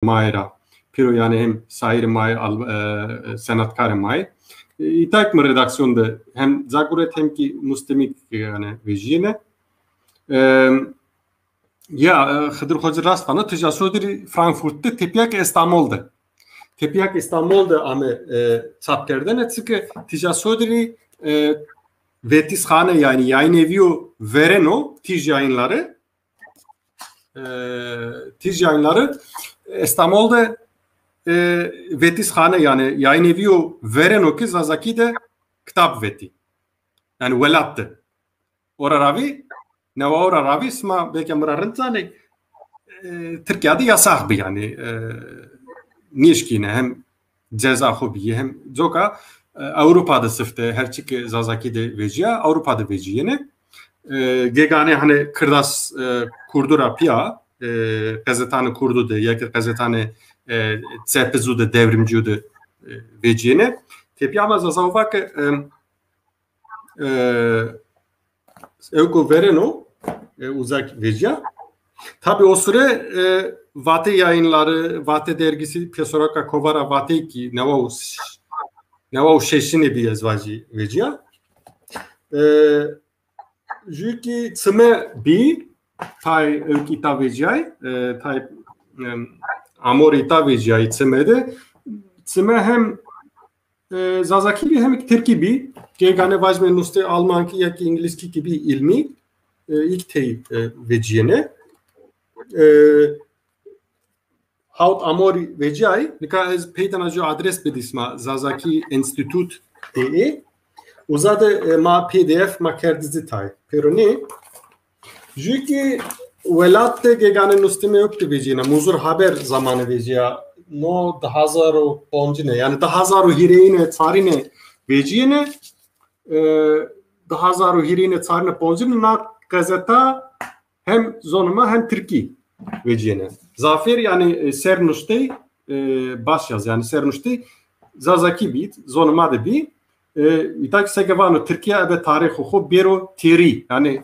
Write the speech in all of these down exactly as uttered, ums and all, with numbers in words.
ma yê ra. Pêro yanî hem şaîrê ma yê, al-, e, senetkarê ma yê. E, îta kî mi redaksîyon de hem ca guret hem kî nusnî mi kî yanî vejîyêne. E, ya, e, Xidir Xoci rast vano, tîja sodirî Frankfurt de, tepîya kî Estamol de. Tepîya kî Estamol de ame, e, çapkerdene, çike tîja sodirî, e, Vetîsxane yanî yayın evi yo vereno, Tîj Yayınları, e, Tîj Yayınları, Estamol de, e, Vetîsxane yanî yayın evi yo vereno ke Zazakî de kitab vetî. Yanî welat de. Ora ravî, newa ora ravî, sima belkî mi ra rind zanê, e, Tirkîya de yasax bi yanî, e, nêşkîne hem ceza xo bîyê hem coka, e, Ewropa de sifte, her çi ke Zazakî de vecîya, Ewropa de vecîyêne. E, gegane hanî Kirdas, e, Kurdu ra pîya, e, qezetanê Kurdu de, ya kî qezetanê, e, çepizu de, devrimciyu de, e, vecîyêne. Tepîya ma Zaza va ke, e, e, ewko vereno, e, uza kî vecîya. Tabi o süre, e, Vate Yayınları, Vate Dergisi, pêsoraka kovara Vate kî newa û, newa û şeşine bî ez vajî vecîya. E, jû kî çime bî, tay ewk îta vecîyay, e, tay, e, amor îta vecîyay çime de. Çime hem e, Zazakî bî hem kî Tirkî bî. Gegane vajme nustê Almankî ya kî Îngilizkî kî bî îlmî. E, îlk tey, e, vecîyêne. E, hawt amorî vecîyay. Nika ez peyda na jû adres bidî sima, Zazakî Enstîtut D E. Uza de, e, ma P D F ma kerd zî tay. Pêro nê. Jû kî welat de gegane nustîme ewk de vecîyêne. Muzur Haber zamanî vecîya. No di hazar û poncine, yanî di hazar û hîrêyine çarîne vecîyêne. E, di hazar û hîrêyine çarîne poncine na qezeta hem zonê ma hem tirkî vecîyêne. Zafêr yanî, e, sernuştey, e, başyaz yanî sernuştey Zazakî bî, zonê ma de bî. E, îta kî seke vano Tirkîya ebe tarîxê xo bêro têrî. Yanî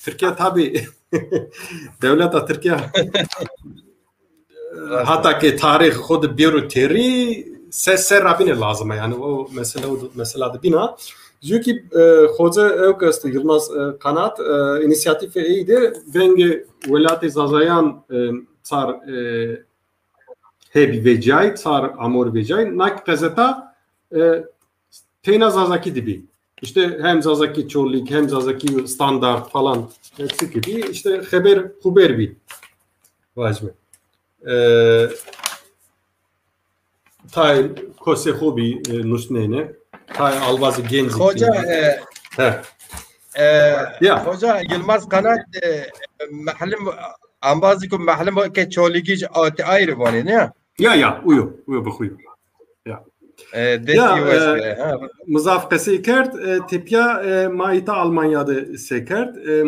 Tirkîya tabî dewleta Tirkîya, e, hata ke tarîxê xo de bêro têrî, se ser ra bîne lazim a. Yanî o mesele, o mesela de bîna. Jû kî, e, xoce ewk esto, Yılmaz, e, Kanat, e, înîsîyatîfê ey de vengê welatê Zazayan, e, çar, e, hebî vecîyay, çar amor vecîyay. Na kî qezeta, e, teyna Zazakî de bî. Îşte hem Zazakî Çolîg, hem Zazakî standart falan, hepsi kî bî. Îşte xeber xuber bî. Vajme. E, tay kosê xo bî, e, nusnêne. Tay albazê gencî. Hoca, e, he. E, ya. Hoca Yılmaz Kanat, e, mehlim, ambazî ku mehlim ke Çolîgij ati ayrı vanê, ne? Ya, ya, uyo, uyo bi xo yo. Ya. E, destî ya, wes e, be, ha. Mi zaf qesey kerd, e, tepîya, e, ma îta Almanya de sekerd. E,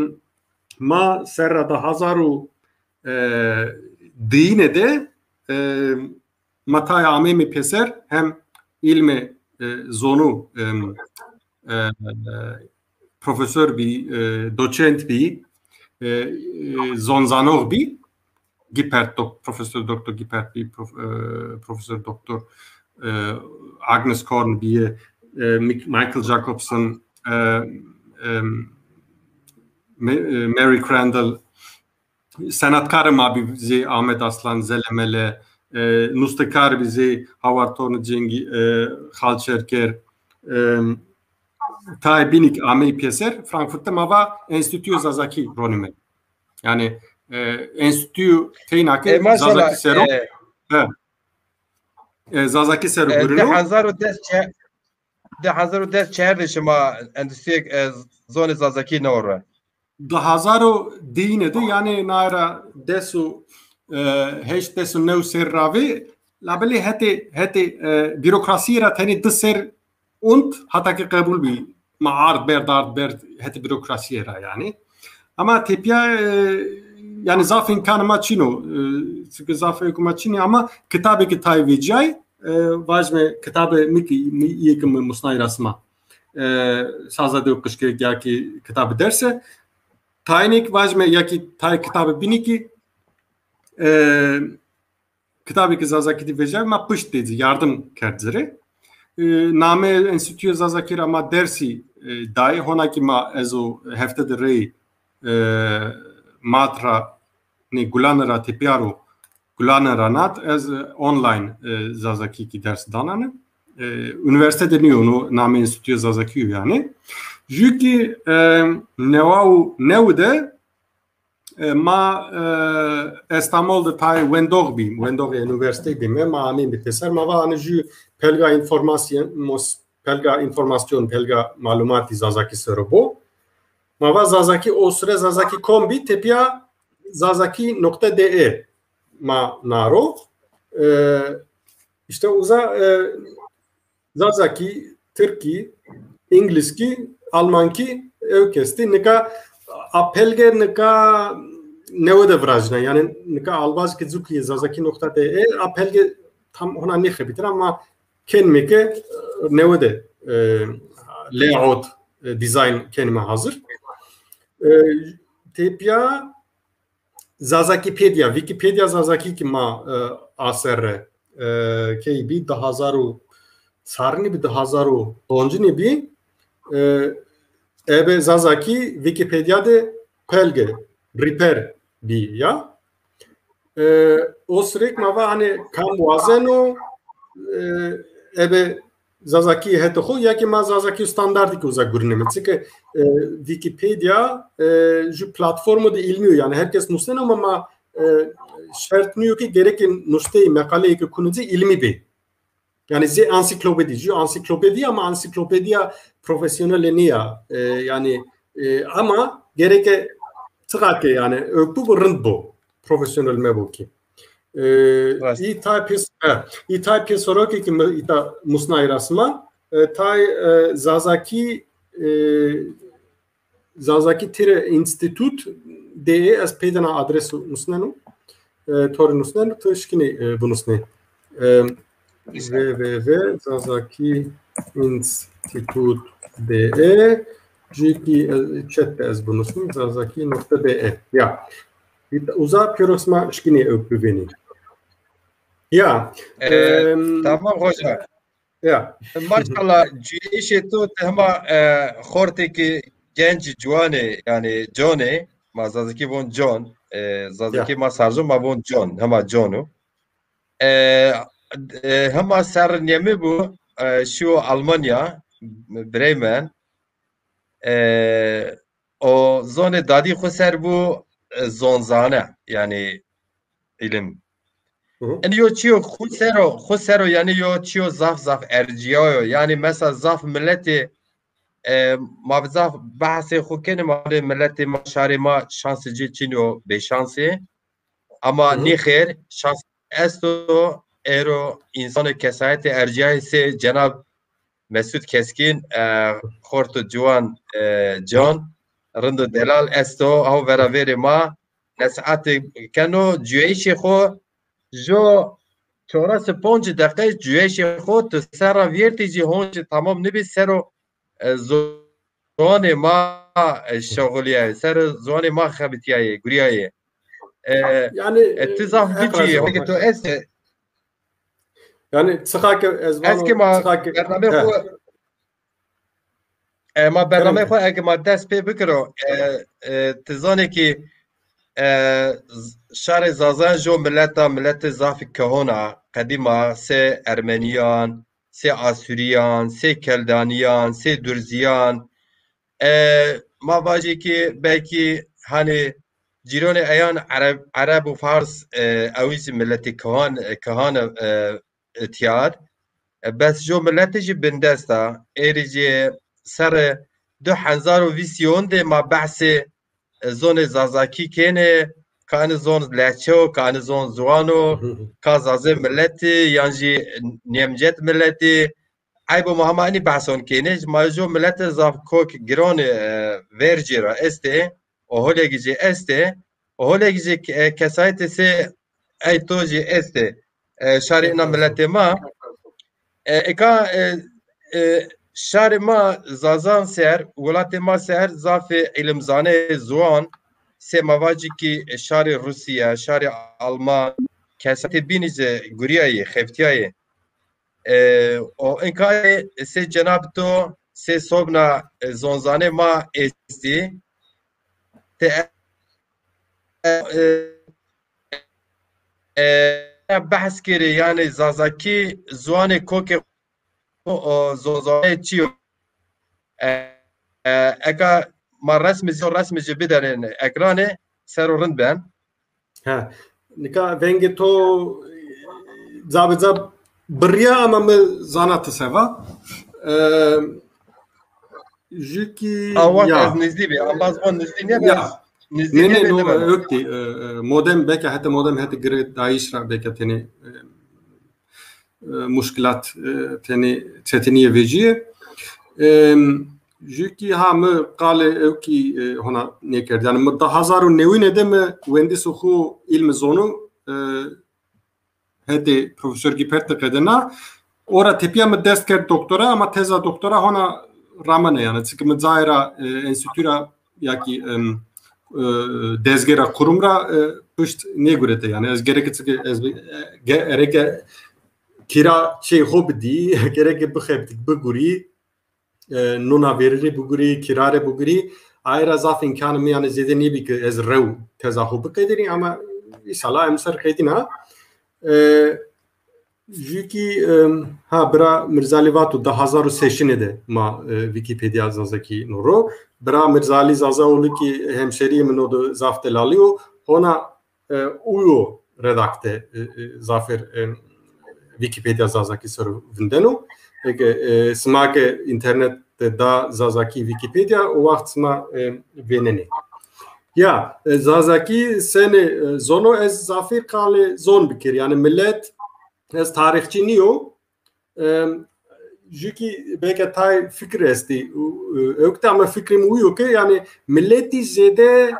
ma serra di hazar û, e, diyine de, e, ma taya ameyme pêser hem îlmê, e, zonu, e, e, e, profesor bî, e, doçent bî, e, e, zonzanox bî. Gippert, dok-, Profesör Doktor Gippert bî, prof-, e, Profesör Doktor, e, Agnes Korn bîye, e, Mik-, Michael Jacobson, e, e, Me-, e, Mary Crandall, senetkarê ma bî zî Ahmet Aslan, Zelemele, e, nustekar bî zî Hawar Tornê Cengî, e, Xal Çerker, e, tayê bînî kî ameyî pêser, Frankfurt de ma va Enstîtuyo Zazakî ronîme. Yanî, e, enstîtuyo teyna ke, e, maşallah, Zazakî ser o. E, he. E, Zazakî ser o, e, gurîno. Di hezar û des çe-, di hezar û des çer de şima endîsîyê, e, zonê Zazakî newre. Di hezar û diyine de, yanî naye ra des û, e, heşt, des û new ser ra vê, labelê hetê, hetê, e, bürokrasîye ra tenê di ser und hata ke qebul bî. Ma ard berd, ard berd hetê bürokrasîye ra yanî. Ama tepîya, e, yanî zaf îmkanê ma çin o. E, çunke zaf ewkê ma çin ê ama kitabê ke tayê vecîyay, e, vajme kitabê mi kî, mi, îyê ke mi musnay ra sima. E, saza dew qijkek ya kî kitabê derse. Tayênê kî vajme ya kî tayê kitabê bînî kî, e, kitabê ke Zazakî de vejîyayî ma pişt dê ci, yardim kerd ci rê. E, nameyê Enstîtuya Zazakî ra ma dersî, e, dayê, hona kî ma ez û hefte de rey, e, mat ra, nê, gulane ra tepîya ro, gulane ra nat, ez, e, online, e, Zazakî kî ders danane. E, unîversîte de nîyo, no nameyê Enstîtuya Zazakî yo yanî. Jû kî, e, newa û new de, e, ma, e, Estamol de tayê wendox bî, wendoxê unîversîteyî bîme, ma ameyîme pêser, ma va hanî jû pelga înformasyon, mos-, pelga înformasyon, pelga malumatî Zazakî ser o bo. Ma va Zazakî o sure Zazakî kom bî, tepîya zazakî noqte D E ma na ro. E, îşte uza, e, Zazakî, Tirkî, Îngilizkî, Almankî, ewk estî. Nika a pelge nika newe de virajîna. Yanî nika albaz ke zukî Zazakî noqta D E, a pelge tam hona nêxebitîna ama kenîme ke, e, newe de, e, layout, e, design kenîme hazir. E, tepîya Zazakîpedia, Wikipediya Zazakî kî ma, e, aserre, e, key bî, di hazar û, sarnî bî, di hazar û oncî bî, e, ebe Zazakî Wikipediya de pelge, rîper bî ya. E, o sirêk ma va hanî kam wazeno, e, ebe Zazakî hetê xo, ya kî ma Zazakî standardî kî uza gurineme. Çike, e, Wikipediya, e, jû platformo de îlmî yo. Yanî her kes nusneno ama ma, e, şert nîyo ke gereke nusteyî, meqaleyê ke kunê ci îlmî bê. Yanî zê ansîklopedî, jû ansîklopedî ama ansîklopedîya profesyonele nîya. E, yanî, e, ama gereke çiqa ke yanî ewk bibo rind bo. Profesyonel mebo kî. E, Rast. Î tay pês-, e, î tay pêserokê kî mi îta musnayî ra sima, e, tay, e, Zazakî, e, Zazakî Tire Înstîtut D E, ez pey de na adres nusneno. E, to rê nusneno, ti şikînî, e, binusnê. E, W W W Zazakî Înstîtut D E, jû kî, e, chat de ez binusnî, Zazakî noqta D E. Ya. Uza pêro sima şikînî ewk bivênî. Ya. E, em, tamam hoca. Ya. Maşallah, cuyeyîşê to ti hema, e, xortêkî genc ciwanê, yanî conê, ma Zazakî von con, e, Zazakî Ya. ma sarzo ma von con, hema con o. E, e, hema serr nêmi bû, e, şîyo Almanya, Bremen. E, o zonê dadî xwu ser bû, e, zonzane, yanî îlim. Hı hı. Enî yo çîyo xwu ser o, xwu ser o, yanî yo çîyo zaf zaf ercîyayo. Yanî mesela zaf miletê, e, ma bi zaf behsê xwu kenê, ma vê miletê ma, şarê ma şansê ci çin o, bêşans ê. Ama Hı hı. nêxêr, şans esto, êro însanê kesayetê ercîyayê sê cenab Mesûd Keskîn, e, xorto ciwan, e, can, rind û delal esto, haw vera vêrê ma, nesîhetê keno, cuyeyîşê xo, jo çoras û ponc deqe cuyeyîşê xo, tu serra vîyertî jî honc tamam nibî, sero, e, ziwanê ma, e, şexulîyayê, sero ziwanê ma xebitîyayê, gurîyayê. E, Yanî, e, ti zaf e, bicî, eqra weke to estê. Yanî, çiqa ke ez vano, çiqa ke bernameyê xo, e, ma bernameyê xo eke ma dest pê bikiro, e, e, ti zanê kî, e, z-, şarê Zazan jo mileta, miletê zafî kehon a, qedîm a, sê Ermenîyan, sê Asûrîyan, sê Keldanîyan, sê Durzîyan. E, ma vajê kî belkî hanî cîronê eyan Ereb, Ereb û Fars, e, ewî zî miletê kehan, e, kehan, e, tîyad. E, bes jo milete jî bindest a. Êrî jî serre du hezar û vîst yon de ma behsê, e, zonê Zazakî kênê, ka ini zon lehçe o, ka ini zon ziwan o, ka zazê miletî, yan jî nêmcet miletî. Eyb o ma hema inî behson kênê, ma jo milete zaf kok giron ê, e, vercî ra estê, o holekî jî estê, o holekî jî ke-, e, kesayetê sê ey to jî estê. E, şarê ina miletê ma. E, eka, e, e, şarê ma Zazan ser, welatê ma ser zafê îlimzanê ziwan, sê ma vacî kî şarê Rûsîye, şarê Alman, kesatê bînî zî gurîyayî, xeftîyayî. E, o inkayê sê cenab to, sê sobna, e, zonzanê ma estî. Ti, e, e, e, behs kerê, yanî Zazakî ziwanê kokê xo, o zonzanê çi yo? E, e, eka ma resmî zî, resmî zî biderên ekranê, ser o rind ben. Ha, nika vengê to ca bi ca birîya ama mi zana ti se va. E, jû kî a wext ya. Ez nizdî bî, embaz von nizdî nêbe. Ya. Nizdî nê, nê, nêbe no, nêbe. Öktî, e, e, modem belkî hete modem hete girê dayîş ra belkî tenê, e, e, muşkilat, e, tenê çetinîye vecîye. E, jû kî ha mi qalê ewkî, e, hona nêkerd. Yanî mi di hezar û newîne de mi wendîsê xo îlmî zonû, e, hetê Profesor Gîpert de qedena. Ora tepîya mi dest kerd doktora, ama teza doktora hona ramene yanî. Çike mi cayê ra, e, enstîtû ra ya kî, em, e, dezgê ra, kurum ra, e, pişt nêgurete yanî. Ez gereke çike ez bi-, e, ge-, gereke kîra çê xo bidî, gereke bixebitî, bigurî, e, nûna verî rê bigurî, kîra rê bigurî. Aye ra zaf îmkanê mi yanî zêde nêbî ke ez rew teza xo biqedînî, ama îsala em ser qedîna. E, jû kî, e, ha, bira Mirzalî vato di hezar û seşine de ma, e, Wîkîpedya Zazakî no ro. Bira Mirzalî Zazaoğlu kî hemşerîyê min o de zaf delalî yo. Hona e, uyo redakte, e, e, zafêr, e, Wîkîpedya Zazakî ser o vindeno. Eke, e, sima ke înternet de da Zazakî Wîkîpedya, o waxt sima, e, vênenê. Ya, e, Zazakî senê, e, zono ez zafêr qalê zon bikerî. Yanî milet, ez tarîxçî nîyo, Em, jû kî belke tay fikir estî, û, e, ewk de ama fikrê mi uyo ke, yanî miletî zêde,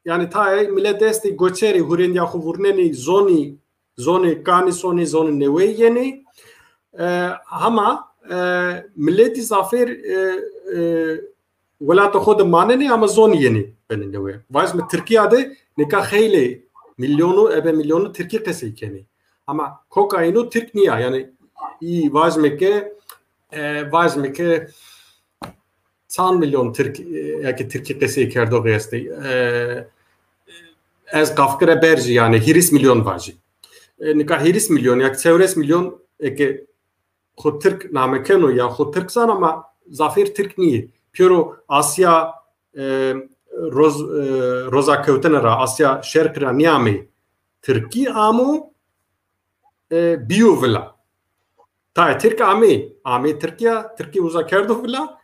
yanî tay milet estî goçerî, hurêndîya xo vurnenî, zonî, zonê kanî sonî, zonê neweyî yenî. E, hema, e, miletî zafêr, e, e, welatê xo de manenê ama zonî yenî benê newe. Vajîme Tirkîya de nika xeylê milyonû, ebe milyonû tirkî qesey kenê. Ama koka ino tirk nîya. Yanî î vajîme ke, e, vajîme ke çand milyon tirk, e, ya kî tirkî qesey kerdoxî estê. E, ez qafkire berjî yanî hîris milyon vajî. E, nika hîris milyon ya kî çewres milyon eke xo tirk name keno ya xo tirk zan ama zafêr tirk nîyê. Pêro Asya, e, roz, e, rozakewtene ra, Asya Şerqî ra nîameyî tirkî amo, e, bîyo vila. Tayê tirk amê, amê Tirkîya, tirkî uza kerdo vila.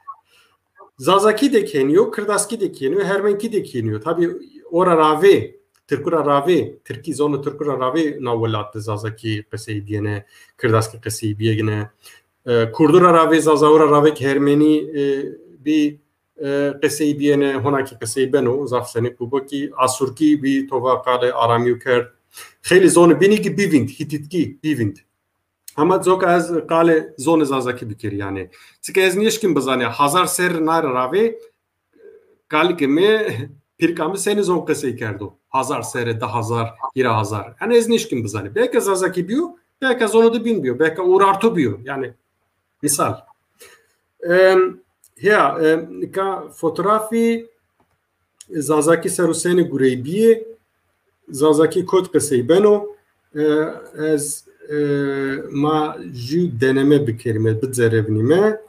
Zazakî de kenîyo, kirdaskî de kenîyo, hermenkî de kenîyo. Tabî ora ravê, tirkû ra ravê, tirkî zono tirkû ra ravê na welat de zazakî qesey bîyene, kirdaskî qesey bîyegine. E, kurdû ra ravê, zazawû ra ravê kî hermenî, e, bî, e, qesey bîyene, hona kî qesey beno, zaf senî kubo kî, asurkî bî, tova qalê aramîyo kerd. Xeylê zonê bînî kî bîvînd, hîtîtkî bîvînd. Hema coka ez qalê zonê zazakî bikerî yanî. Çike ez nêşkîn bizanî, hezar serrî nay ra ravê, kalikê mi, pîrika mi senî zon qesey kerdo. Hezar serrî, di hezar, hîrê hezar. Yanî ez nêşkîn bizanî. Belke zazakî bîyo, belke zono de bîn bîyo, belke Urartu bîyo. Yanî mîsal. Em, heya, em, nika fotografî Zazakî ser o senî gureybîyê, Zazakî kot qisey beno, e, ez, e, ma jû deneme bikerîme, bicerevnîme.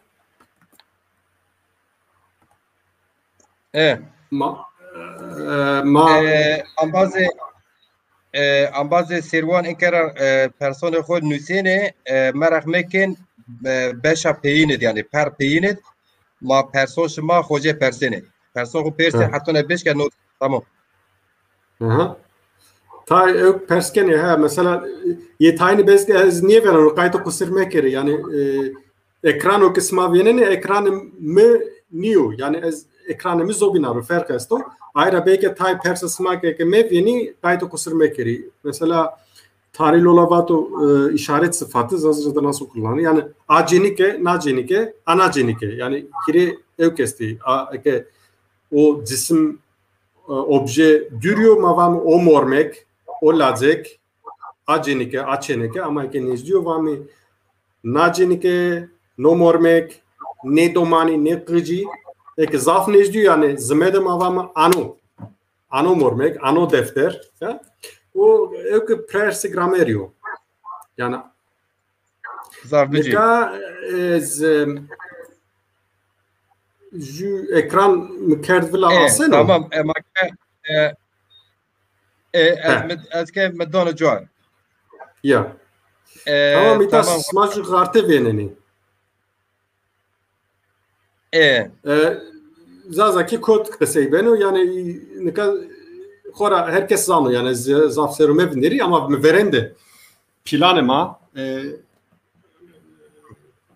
E. Ma, e, ma e, ambazê, e, ambazê Sêrwan inkera, e, personê xo nusênê, e, meraq mekin, e, beşa peyînid, yanî per peyînid, ma person şima xocê persênê. Person xo persê, ha, hetone beş ke no, tamam. Aha. Tay ew pers kenê, ha, mesela, e, yê tayînî bes ke ez nêvereno, qaytê qusir mekerê. Yanî, e, ekrano ke sima vênenê, ekranê mi nîyo. Yanî ez ekranê mi zobîna ro, ferq esto. Ayra belke tay persa sima ke, ke mevênî, qaytê qusir mekerî. Mesela, Tarî Lola vato, e, îşaret sıfatı, Zazaca de nasıl kullanılır? Yanî a cenîke, na cenîke, ana cenîke. Yanî hîrê ewk estî. A, eke o cisim, e, obje dûrî yo, ma vame o mormek, o lacek, a cênike, a çênike, ama eke nêzdî yo vamî, na cênike, no mormek, nê domanî, nê qicî, eke zaf nêzdî yo, yanî zime de ma vame ano. Ano mormek, ano defter. Ya? O, ewke persê gramerî yo. Yanî Zaf bicî. Nika ez, em, jü ekran mi kerd vila. E, aseno. Tamam, e, ma ke, e, e, ez, mi, ez ke mi dano cuar. Ya. E, tamam, îta tamam. Sima jü xarte vênenî. E. E, Zazakî kot qisey beno, yanî nika xora her kes zano, yanî z-, zaf sero mevinderî, ama mi verên de planê ma, e,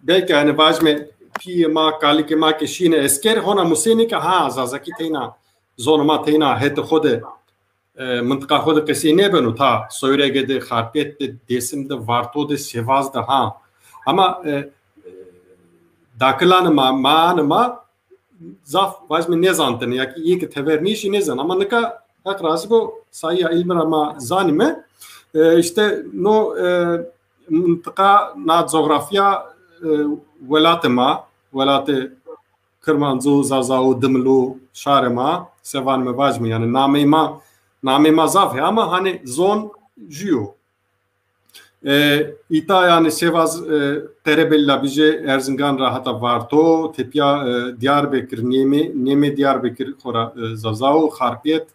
belkî hani vajme pîyê ma, kalikê ma ke şîne esker, hona musêne ke ha, Zazakî teyna, zonê ma teyna hetê xo de, e, mintiqa xo de qesey nêbeno, ta Soyrege de, Xarpêt de, Dêsim de, Varto de, Sêvaz de, ha. Ama, e, e, dakilanê ma, maanê ma zaf vajme nêzantine, ya ki yê ki tever nêşî nêzan. Ama nika Heq razî bo, sayîya îlmi ra ma zanîme. E, îşte no, e, mintiqa, na cografya, e, welatê ma, welatê Kirmanco, Zazawo, Dimilo, şarê ma, se vanime vajime, yanî nameyê ma, nameyê ma zaf ê, ama hani zon jü yo. E, îta yanî Sêvaz, e, Qerebelî la bije, Erzingan ra heta Varto, tepîya, e, Diyarbekir, nêmê, nêmê Diyarbekir xora, e, Zazawo, Xarpêt,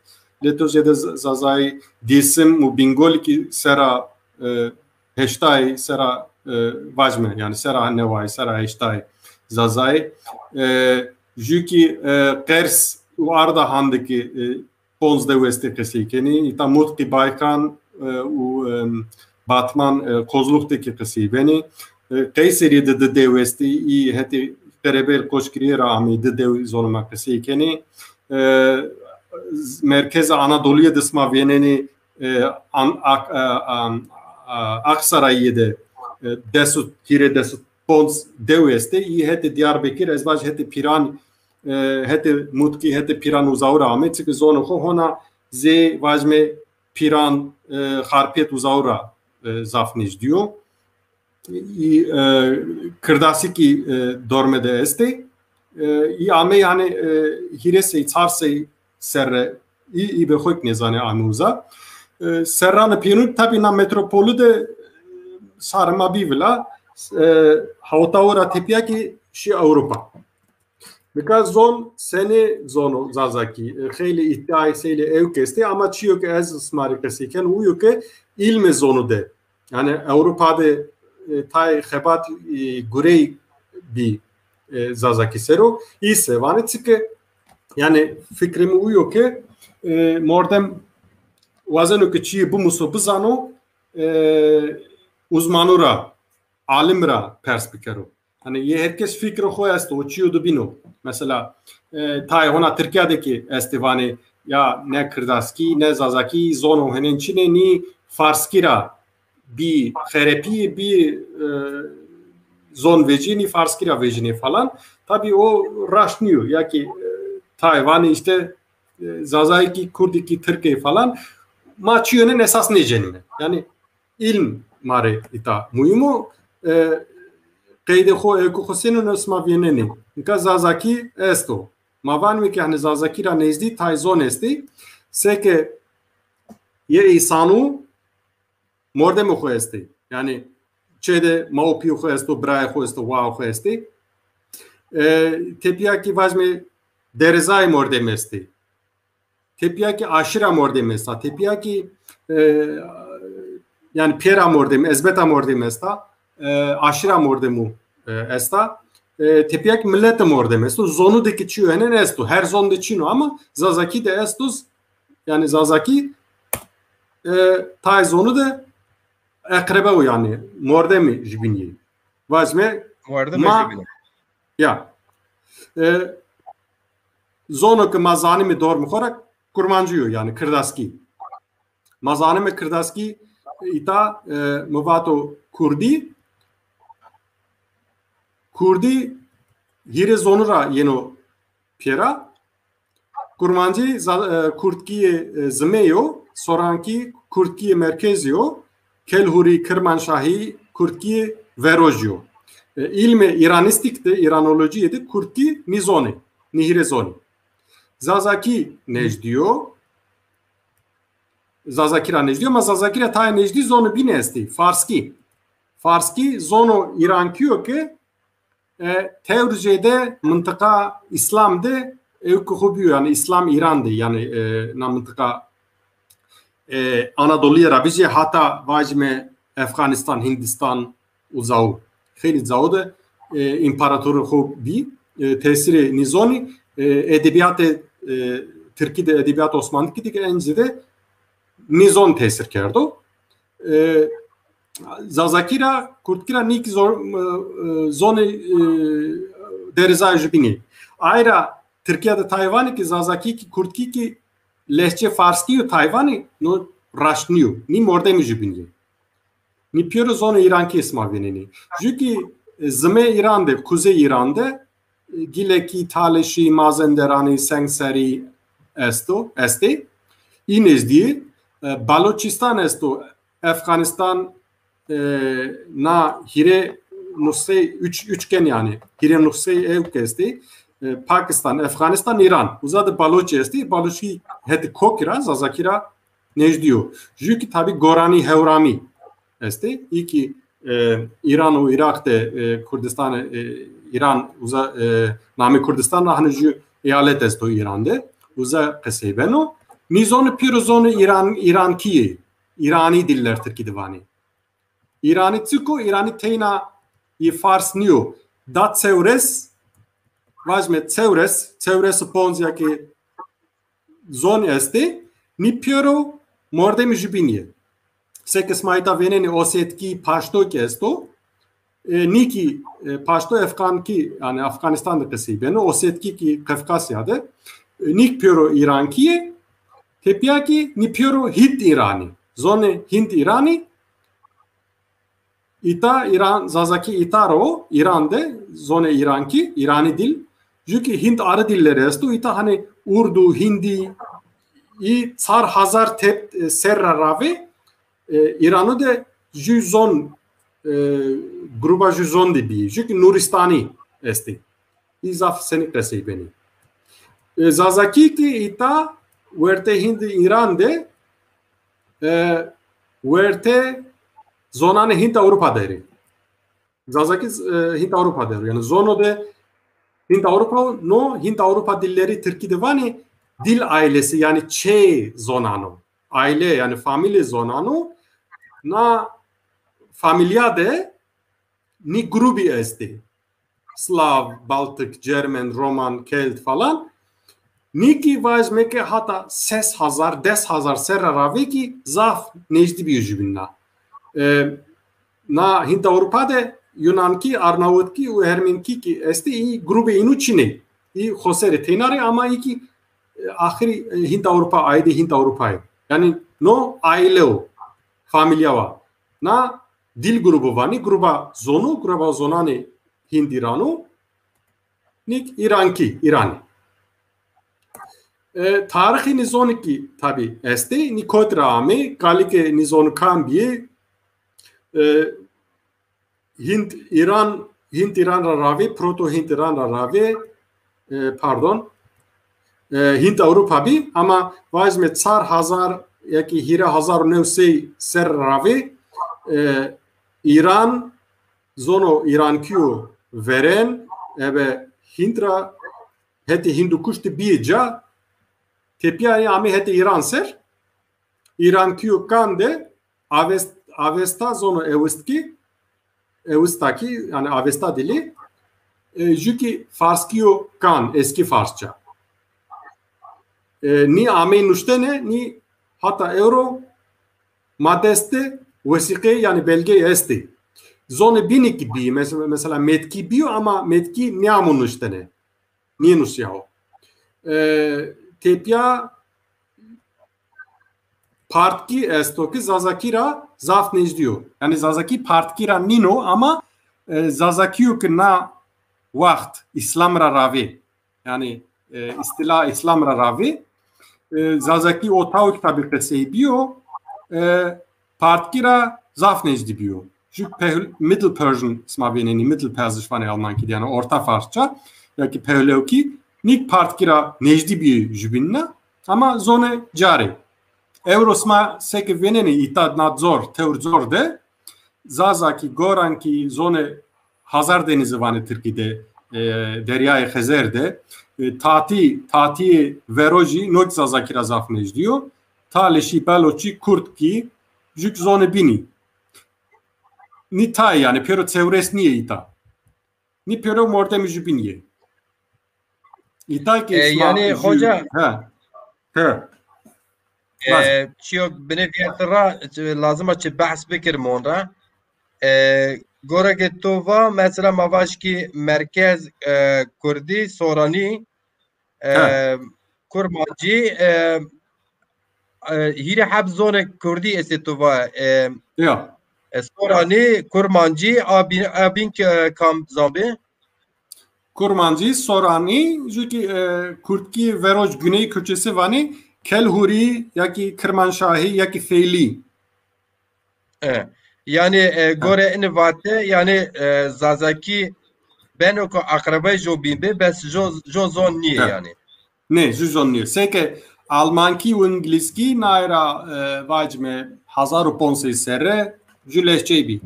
lê to jêde Z-, Zazayî, Dêsim û Bîngolî ki sera, e, heştay, sera, e, vajme, yanî sera neway, sera heştay Zazayî. E, jü ki, e, Qers û Ardahan de ki, e, ponc dew estê qesey kenî. Îta Mutqî, Baykan, e, û, e, Batman, e, Kozluk de ki qesey benî. E, Qeyserî de di dew estê, î hetê Qerebel Qoçgirîye ra ameyî, di dew zonê ma qesey kenî. E, merkezê Anadolîye de sima vênenî, e, An-, Ak-, e, An-, e, Aksarayîye de, e, des û, hîrê des û ponc dew estê. Î hetê Diyarbekir, ez vaj hetê Pîran, e, hetê Mutqî, hetê Pîran uzaw ra amê. Çike zonê xo hona zê vajme Pîran, e, Xarpêt uzaw ra, e, zaf nêzdî yo. Î, e, Kirdasî kî, e, dorme de estê. E, î amey hani, e, hîrê sey, çar sey serre, î, î be xo kî nêzanê ame uza. E, serranê pênûn tabî na metropolî de, e, sarê ma bî vila, e, hawta ora tepîya kî şî Ewropa. Nika zon, senê zono Zazakî? E, xeylê îdîayê, xeylê ewk estê, ama çîyo ke ez sima rê qesey keno, uyo ke îlmê zonu de. Yanî Ewropa de, e, tayê xebat, e, gurey bî, e, Zazakî ser o. Î se vanê çike, yanî fikrê mi uyo ke, e, mordem wazeno ke çîyê bimuso, bizano, e, uzmanu ra, alim ra pers bikero. Hani yê her kes fikrê xo esto, o çîyo de bîno. Mesela, e, tayê hona Tirkîya de kî estê vanê, ya ne Kirdaskî, ne Zazakî, zono henên çinê, nî Farskî ra bî xerepî, bî, e, zon vecînî, Farskî ra vecînê falan. Tabî o raşt nîyo. Ya kî, e, tayê vanê îşte, e, Zazayî kî, Kurdî kî, Tirkê falan. Ma çîyonên esas nêcenîme. Yanî îlm ma rê îta muhîm o. E, qeydê xo, ewkê xo senîn o sima vênenê? Nika Zazakî esto. Ma vanîme ke hani Zazakî ra nêzdî tay zon estê. Seke yê îsanu mordemê xo estê. Yanî çê de ma û pîyê xo esto, birayê xo esto, wayê xo estê. E, tepîya kî vajime derezayê mordemî estê. Tepîya kî aşîra mordemî esta. Tepîya kî, e, yanî pêra mordemî, ezbeta mordemî esta. E, aşîra mordemû, e, esta. E, tepîya kî miletê mordemî esto. Zonu de kî çîyo henên esto. Her zon de çin o ama Zazakî de esto. Yanî Zazakî, e, tayê zonu de eqrebe o yanî. Mordemî jibînî. Vajime mordemî ma jibînî. Ya. E, zono ke ma zanîme dormê xo ra kurmancî yo, yanî kirdaskî. Ma zanîme kirdaskî, îta, e, mi vato kurdî. Kurdî hîrê zonu ra yeno pêra. Kurmancî za-, e, kurdkîyê, e, zimê yo, sorankî kurdkîyê merkezî yo. Kelhurî, Kirmanşahî, kurdkî verojî yo. E, îlmê îranîstîk de, îranolojîye de kurdkî nî zonê, nî hîrê zonî. Zazakî nejdî yo. Zazakî ra nejdî yo, ma Zazakî ra tayê nejdî zonê bînî estî. Farskî. Farskî zono îrankî yo ke e, tewr jêde mintiqa Îslam de ewk xo bîyo, yanî Îslam Îran de, yanî, e, na mintiqa, e, Anadolîye ra vijê hata vajîme Efxanîstan, Hîndîstan û zaw. Xeylî zaw de, e, împaratorê xo bî, e, tesîrê nî zonî, e, edebîyatê, e, tirkî de, edebîyatê osmanlîkî de ke en zêde nî zon tesîr kerdo. E, Zazakî ra, kurdkî ra nîkî zor-, e, e, zonê, e, derezayê jubînî. Ayra Tirkîya de tay vanê ki Zazakî ki, kurdkî ki lehçê farskî yo tay vanê, no raşt nîyo. Nî mordemê jubînî. Nî pêro zonê îrankî sima vînenî. Jû ki, e, zimê Îran de, kuzey Îran de, e, Gilekî, Talişî, Mazenderanî, Sengserî esto, estê. Î nêzdîyê, e, Baloçîstan esto, Efxanîstan, e, na hîrê nuxsey üç, üçgen yanî, hîrê nuxsey ewk estê. E, Pakistan, Efxanîstan, Îran. Uza de Baloçî estê. Baloçî hetê kokî ra, Zazakî ra nejdî yo. Jû ki tabî goranî hewramî estê. Î ki, e, Îran û Îraq de, e, Kurdistan, e, Îran uza, e, namê Kurdistan ra hanî jû eyalet esto Îran de. Uza qesey beno. Nî zonî pêro zonê Îran, îrankî yê. Îranî diller tirkî de vanê. Îranî çik o? Îranî teyna yê fars nîyo. Da çewres, vajme çewres, çewres û ponc ya ki zon estê, nî pêro mordemê jubînî yê. Seke sima îta vênenê Osetkî, Paşto ki esto, e, nîkî, e, Paşto Efxankî, yanî Afganistan de qesey beno, Osetkî ki Kafkasya de, e, nîk pêro îrankî yê, tepîya ki nî pêro Hînd îranî. Zonê Hînd îranî, îta Îran, Zazakî îta ro, Îran de, zonê îrankî, îranî dil, jû ki Hînd arî dillerî esto, îta hanî urdu, hîndî, î çar hazar tep-, e, serra ravê, e, Îrano de jû zon, e, gruba jû zon de bîyî. Jû ki nurîstanî estê. Î zaf senî qesey benî. E, Zazakî ki îta wertê Hîndî Îran de, e, wertê zonanê Hînd Ewropa der ê. Zazakî, e, Hînd Ewropa der o. Yanî zono de Hînd Ewropa, no Hînd Ewropa dillerî tirkî de vanê dil ailesi, yanî çê zonan o. Aile, yanî famîlê zonan o. Na famîlya de nî grubî estê. Slav, Baltik, Cermen, Roman, Kelt falan. Nî ki vajme ke hata ses hazar, des hazar serra ravê ki zaf nêjdî bîyo jubîn na. E, na Hînd Ewropa de Yunankî, Arnawutkî û Hermenkî ki estê, î grubê înu çin ê. Î xoserê teyna rê ama î ki, e, axirî, e, Hînd Ewropa, aîdê Hînd Ewropa yê. Yanî no aile o, famîlya wa. Na dil grubu vanî, gruba zonu, gruba zonanê Hînd Îranu, nîk Îrankî, Îranî. E, tarixê nî zonî kî tabî estê, nî kotî ra amê, kalikê nî zonu kam bîyê, e, Hînd Îran, Hînd Îran ra ravê, Proto Hînd Îran ra ravê, e, pardon, e, Hînd Ewropa bî, ama vajime çar hazar ya kî hîrê hazar û new sey serra ravê, e, Îran, zono îrankîyo veren, ebe Hînd ra hetê Hîndukuşî de bîyê ca, tepîya yê amê hetê Îran ser, îrankîyo kan de Avest-, Avesta zono Ewustkî, Ewustakî, yanî Avesta dilî, e, jû kî farskîyo kan, eskî farsça. E, nî amey nuştene, nî hata ewro ma dest de wesîqe, yanî belgey estê. Zonê bînî kî bî, mes-, mesela metkî bîyo ama metkî nêamo nuştene. Nênusîyawo. E, tepîya partkî esto ki Zazakî ra zaf nêjdî yo. Yanî Zazakî partkî ra nîno ama, e, Zazakîyo ki na waxt Îslam ra ravê. Yanî, e, îstîla Îslam ra ravê. E, Zazakî o taw ki tabî qesey bîyo. E, Partkî ra zaf nêjdî bîyo. Jû pehl-, Middle Persian sima vênenî, Middle Persisch vanê Almankî de, yanî Orta Farsça, ya kî Pehlewkî, nîk partkî ra nêjdî bîyê jûbînîna, ama zonê carê. Ewro sima seke vênenê îta na zor, tewr zor de, Zazakî, Gorankî zonê Hazar Denizî vanê Tirkî de, e, Deryayê Xezer de, e, Tatî, Tatîyê Verojî nok Zazakî ra zaf nêjdî yo. Talişî, Beloçî, Kurdkî, jûk zonê bînî. Nî tayê, yanî pêro çewres nîyê îta. Nî pêro mordemî jûbînî yê. Îta kî E, sima yanî jû-, hoca, he. He. E, Bas. Çiyo binê vîyerti ra, e, lazim a çi behs bikirim on ra. E, gore ke to va, mesela ma vaj kî merkez, e, Kurdî, Soranî, e, He. Kurmancî, e, e, hîrê heb zonê Kurdî estê to va, e, Ya. e, Soranî, Kurmancî, a bîn, a bîn ke, e, kam zan bî? Kurmancî, Soranî, jû kî, e, Kurdkî Veroj Güney Köçesi vanî, Kelhurî, ya kî Kirmanşahî, ya kî Feylî. E, yanî, e, Ha. gore ini vate, yanî, e, Zazakî beno ku akrabay jo bîn bê, bes jo, jo zon nîyê Ha. yanî. Nê, jû zon nîyo. Seke Almankî û Îngilizkî nay ra, e, vacime hezar û ponc sey serre jû lehçey bî.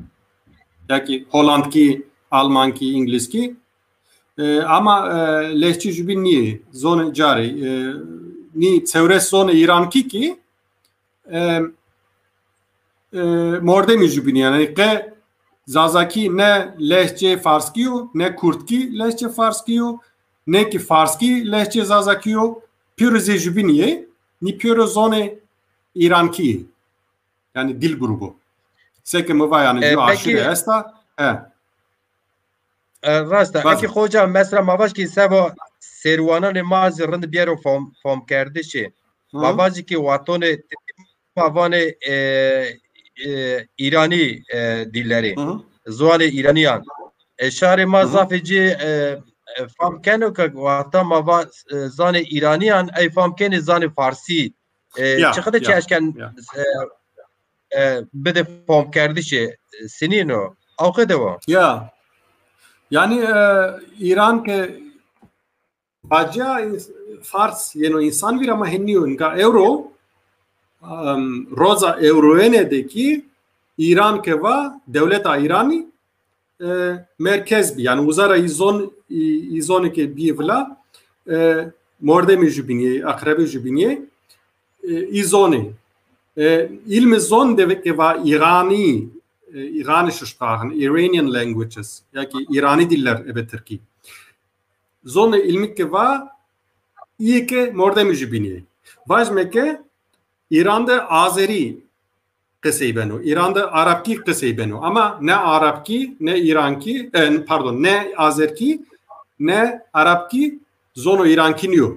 Ya kî Holandkî, Almankî, Îngilizkî. E, ama, e, lehçe jûbîn nîyê, zonê carê. E, nî çewres zonê Îrankî kî, e, e, mordemî jûbînî, yanî qe Zazakî ne lehçê Farskî yo, ne Kurdkî lehçê Farskî yo, ne kî Farskî lehçê Zazakî yo, pêro zê jûbînî yê, nî pêro zonê Îrankî yê. Yanî dil grubu. Seke mi va yanî E, jû peki aşîre esta. He. E, rast a. Bas. Eke hoca, mesela ma vaj kî seba serwananê ma zî rind biyero fam, famkerdişê. Hı. Ma vajî kî watonê ma vanê, e, e, Îranî, e, dîlerî. Hı hı. Ziwanê Îranîyan. E, şarê ma Hı hı. zafê ci, e, e, fam keno ke wexta ma va, e, zanê Îranîyan, ey fam kenê zanê Farsî. E, Ya, çiqide ya, çi eşken, ya. e, e, bide famkerdişê, e, sinîn o. Awqe de wa. Ya. Yanî, e, Îran ke vacîya ins-, Fars yeno însan vîr ama henî yo. Nika ewro, em, roza ewroyene de kî Îran ke va, dewleta Îranî, e, merkez bî. Yanî uza ra îzon, î-, îzonê ke bîyê vila, e, mordemê jûbînî yê, aqrebê jûbînî yê, e, îzonê. E, îlmê zon de ke va Îranî, e, Îranîsche Sprachen, Iranian languages, ya kî Îranî diller ebe Tirkî. Zonê îlmî ke va, îyê ke mordemê jûbînî yê. Vajime ke Îran de Azerî qisey beno. Îran de Arabkî qisey beno. Ama ne Arabkî, ne Îrankî, e, pardon, ne Azerkî, ne Arabkî zono Îrankî nîyo.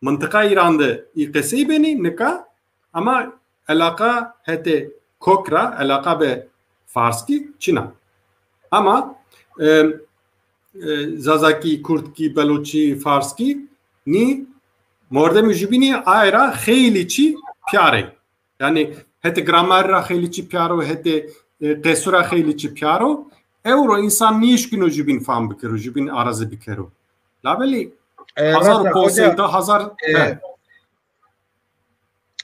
Mintiqa Îran de î qisey benî nika, ama elaqa hetê kok ra, elaqa be Farskî çin a. Ama, e, e, Zazakî, Kurdkî, Beloçî, Farskî nî mordemê jûbînî aye ra xeylî çî pîyar ê. Yanî hetê gramer ra xeylî çî pîyar o, hetê, e, qesû ra xeylî çî pîyar o. Ewro însan nîşkîno jûbîn fam bikero, jûbîn araze bikero. Labelê E, hezar û ponc sey de hezar, e, he.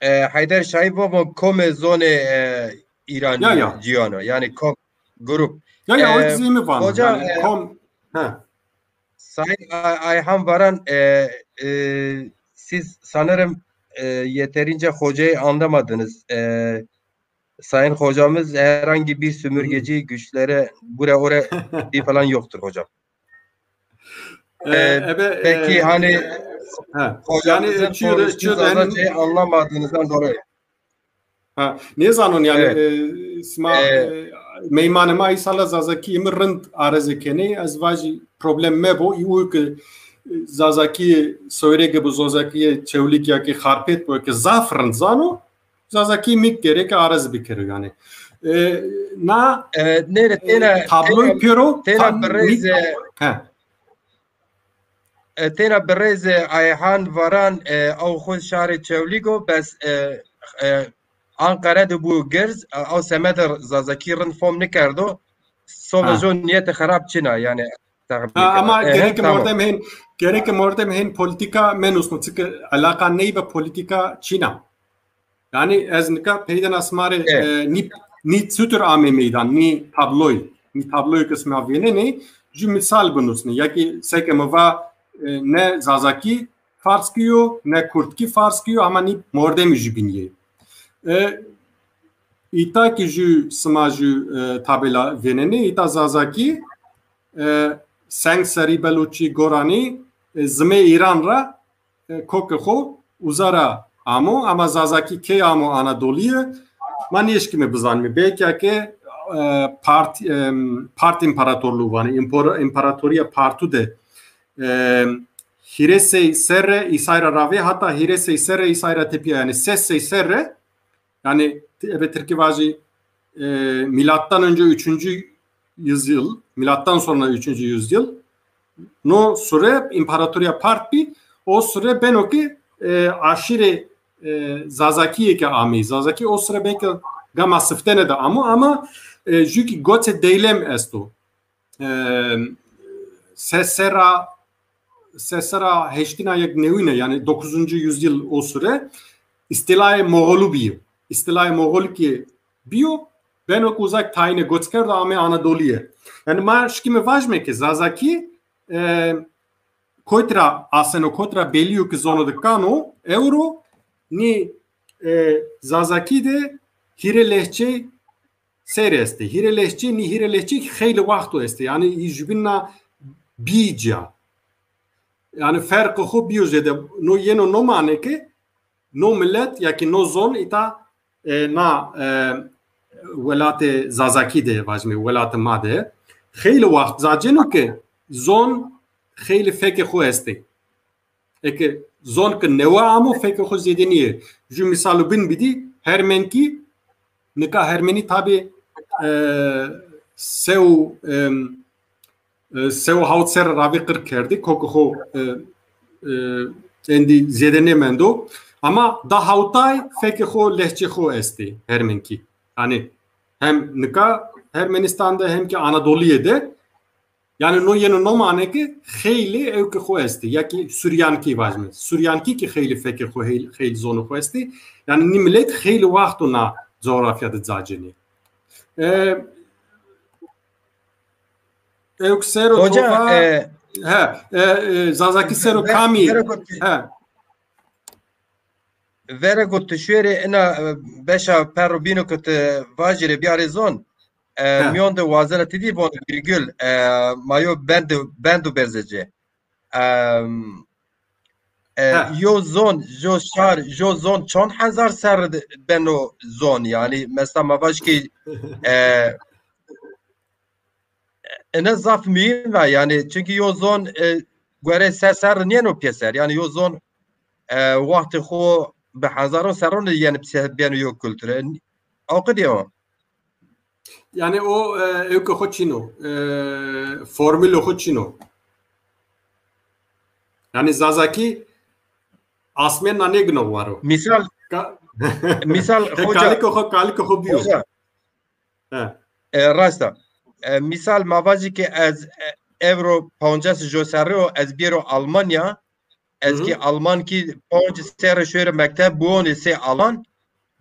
E, Heyder Şahî va, va komê zonê, e, Îranî Ya, ya. cîyan o. Yanî kom, grup. Ya, ya, o E, zî mi vano. Hoca, Yanî e, kom, he. Sayın Ay-, Ayhan Varan, e, e, siz sanırım, e, yeterince hocayı anlamadınız. E, Sayın hocamız herhangi bir sömürgeci güçlere göre oraya bir falan yoktur hocam. E, E, ebe, peki e, hani ha, hocamızın yani, çiğ de, konuştuğu çiğ de, hani Zazacayı anlamadığınızdan dolayı. Ha, nêzanon yanî, Evet. e, sima, E, e, meymanê ma îsala Zazakî mi rind areze kenê, ez vajî problem mebo, î û ke, e, Zazakî Soyrege bi Zazakî Çewlîg ya ki Xarpêt bo ke zaf rind zano, Zazakî mîk gereke arez bikero yanî. E, na, e, nêre, e, têna, tabloyê têna, pêro têna tam birêzê, mîk, he. E, têna birêzê Ayhan Varan, e, ew xwu şarê Çewlîg o, bes, e, e, Anqere de bû girz, e, ew semedê Zazakî rind fom nikerdo. Sobe jo niyetê xerab çin a, yanî. Ha, ama gereke mordem hên, gereke mordem hên polîtîka menusno, çike eleqa ney be polîtîka çin a. Yanî ez nika peyde na sima rê, e, nî, nî çutur amê meydan, nî tabloy, nî tabloy ke sima vênenê, ju misal binusnê. Ya ki seke mi va, e, ne Zazakî farz kî yo, ne Kurdkî farz kî yo, ama nî mordemî jubîn yê. E, îta ki ju sima ju, e, tabela vênenê, îta Zazakî, e, Seng Serî, Beluçî, Goranî, e, zimê Îran ra, e, kokê xo uza ra amo, ama Zazakî key amo Anadolîye, ma nêşkîme bizanîme. Belkî ke, e, part-, e, Part İmparatorluğu vanê, impor-, împaratorîya partu de, e, hîrê sey serre îsay ra ravê, hata hîrê sey serre îsay ra tepîya, yanî ses sey serre, yanî, ebe Tirkî vajî, e, milattan önce üçüncü yüzyıl, milattan sonra üçüncü yüzyıl, no sure împaratorîya part bî, o sure beno ki, e, aşîrê, e, Zazakî yê ke ameyî. Zazakî o sure belkî gama siftene de amo, ama, e, jü ki gocê deylem esto. E, se serra, se serra heştîna yek newîne, yanî dokuzuncu yüzyıl o sure, îstilayê Moğolû bîyo. Îstilayê Moğolû ki bîyo, beno ki uza ki tayîne goç kerdo, amê Anadolîye. Yanî ma şikîme vajîme ki Zazakî, e, kotî ra aseno, kotî ra belî yo ki zono de kan o, ewro nî, e, Zazakî de hîrê lehçey seyr estê. Hîrê lehçey, nî hîrê lehçey ki xeylê waxto estê. Yanî î jubîn na bî ca. Yanî ferqê xo bîyo zêde. No yeno no mane ke no milet ya ki no zon îta, e, na, e, welatê Zazakî de, vajîme, welatê ma de xeylê waxt zaceno ke zon xeylê fekê xo estê. Eke zon ke newe amo, fekê xo zêde nîyê. Ju mîsalo bin bidî, Hermenkî, nika Hermenî tabî, e, sew, em, e, sew hawt serre ravê qir kerdî, kokê xo, e, e, endî zêde nêmendo. Ama da hawtay fekê xo, lehçê xo estê Hermenkî. Yanî hem nika Hermenistan de hem ki Anadolîye de. Yanî no yeno no mane ki xeylê ewkê xo estê. Ya ki Suryankî vajîme. Suryankî ki xeylê fekê xo, xeylê, xeylê zonê xo estê. Yanî nî milet xeylê waxto na coğrafya de cacenê. E, ewk sero Hoca, to va, e, he, e, e, Zazakî sero ve-, kamî, vere got-, he. Vere got tu şuêrê ina, e, beşa perro bîno ke tu vajîrê biyarê zon, e, he, miyon de wazena ti dî von vîrgul, e, ma yo bend, bendo berzê ci. Em, e, he, yo zon, jo şar, jo zon çond hezar serre de beno zon. Yanî mesela ma vaj ki, e, ene zaf muhîm a, yanî, çunkî yo zon, e, gore ser serre nîyeno pêser. Yanî yo zon, e, waxtê xo bi hezaron serron de yenî pêser, beno yo kulture. Aqidî o. Yanî o, e, ewkê xo çin o. E, formulê xo çin o. Yanî Zazakî asmên na nêgino waro. Mîsal, ka-, mîsal, e, hoca, kalikê xo, kalikê xo bîyo. Hoca. He. E, rast a. E, mîsal ma vajî ke ez, e, ewro pancas jo serre o, ez bêro Almanya, ez, hı hı, kî Alman kî panc serre şuêro mekteb, buonê sey Alman,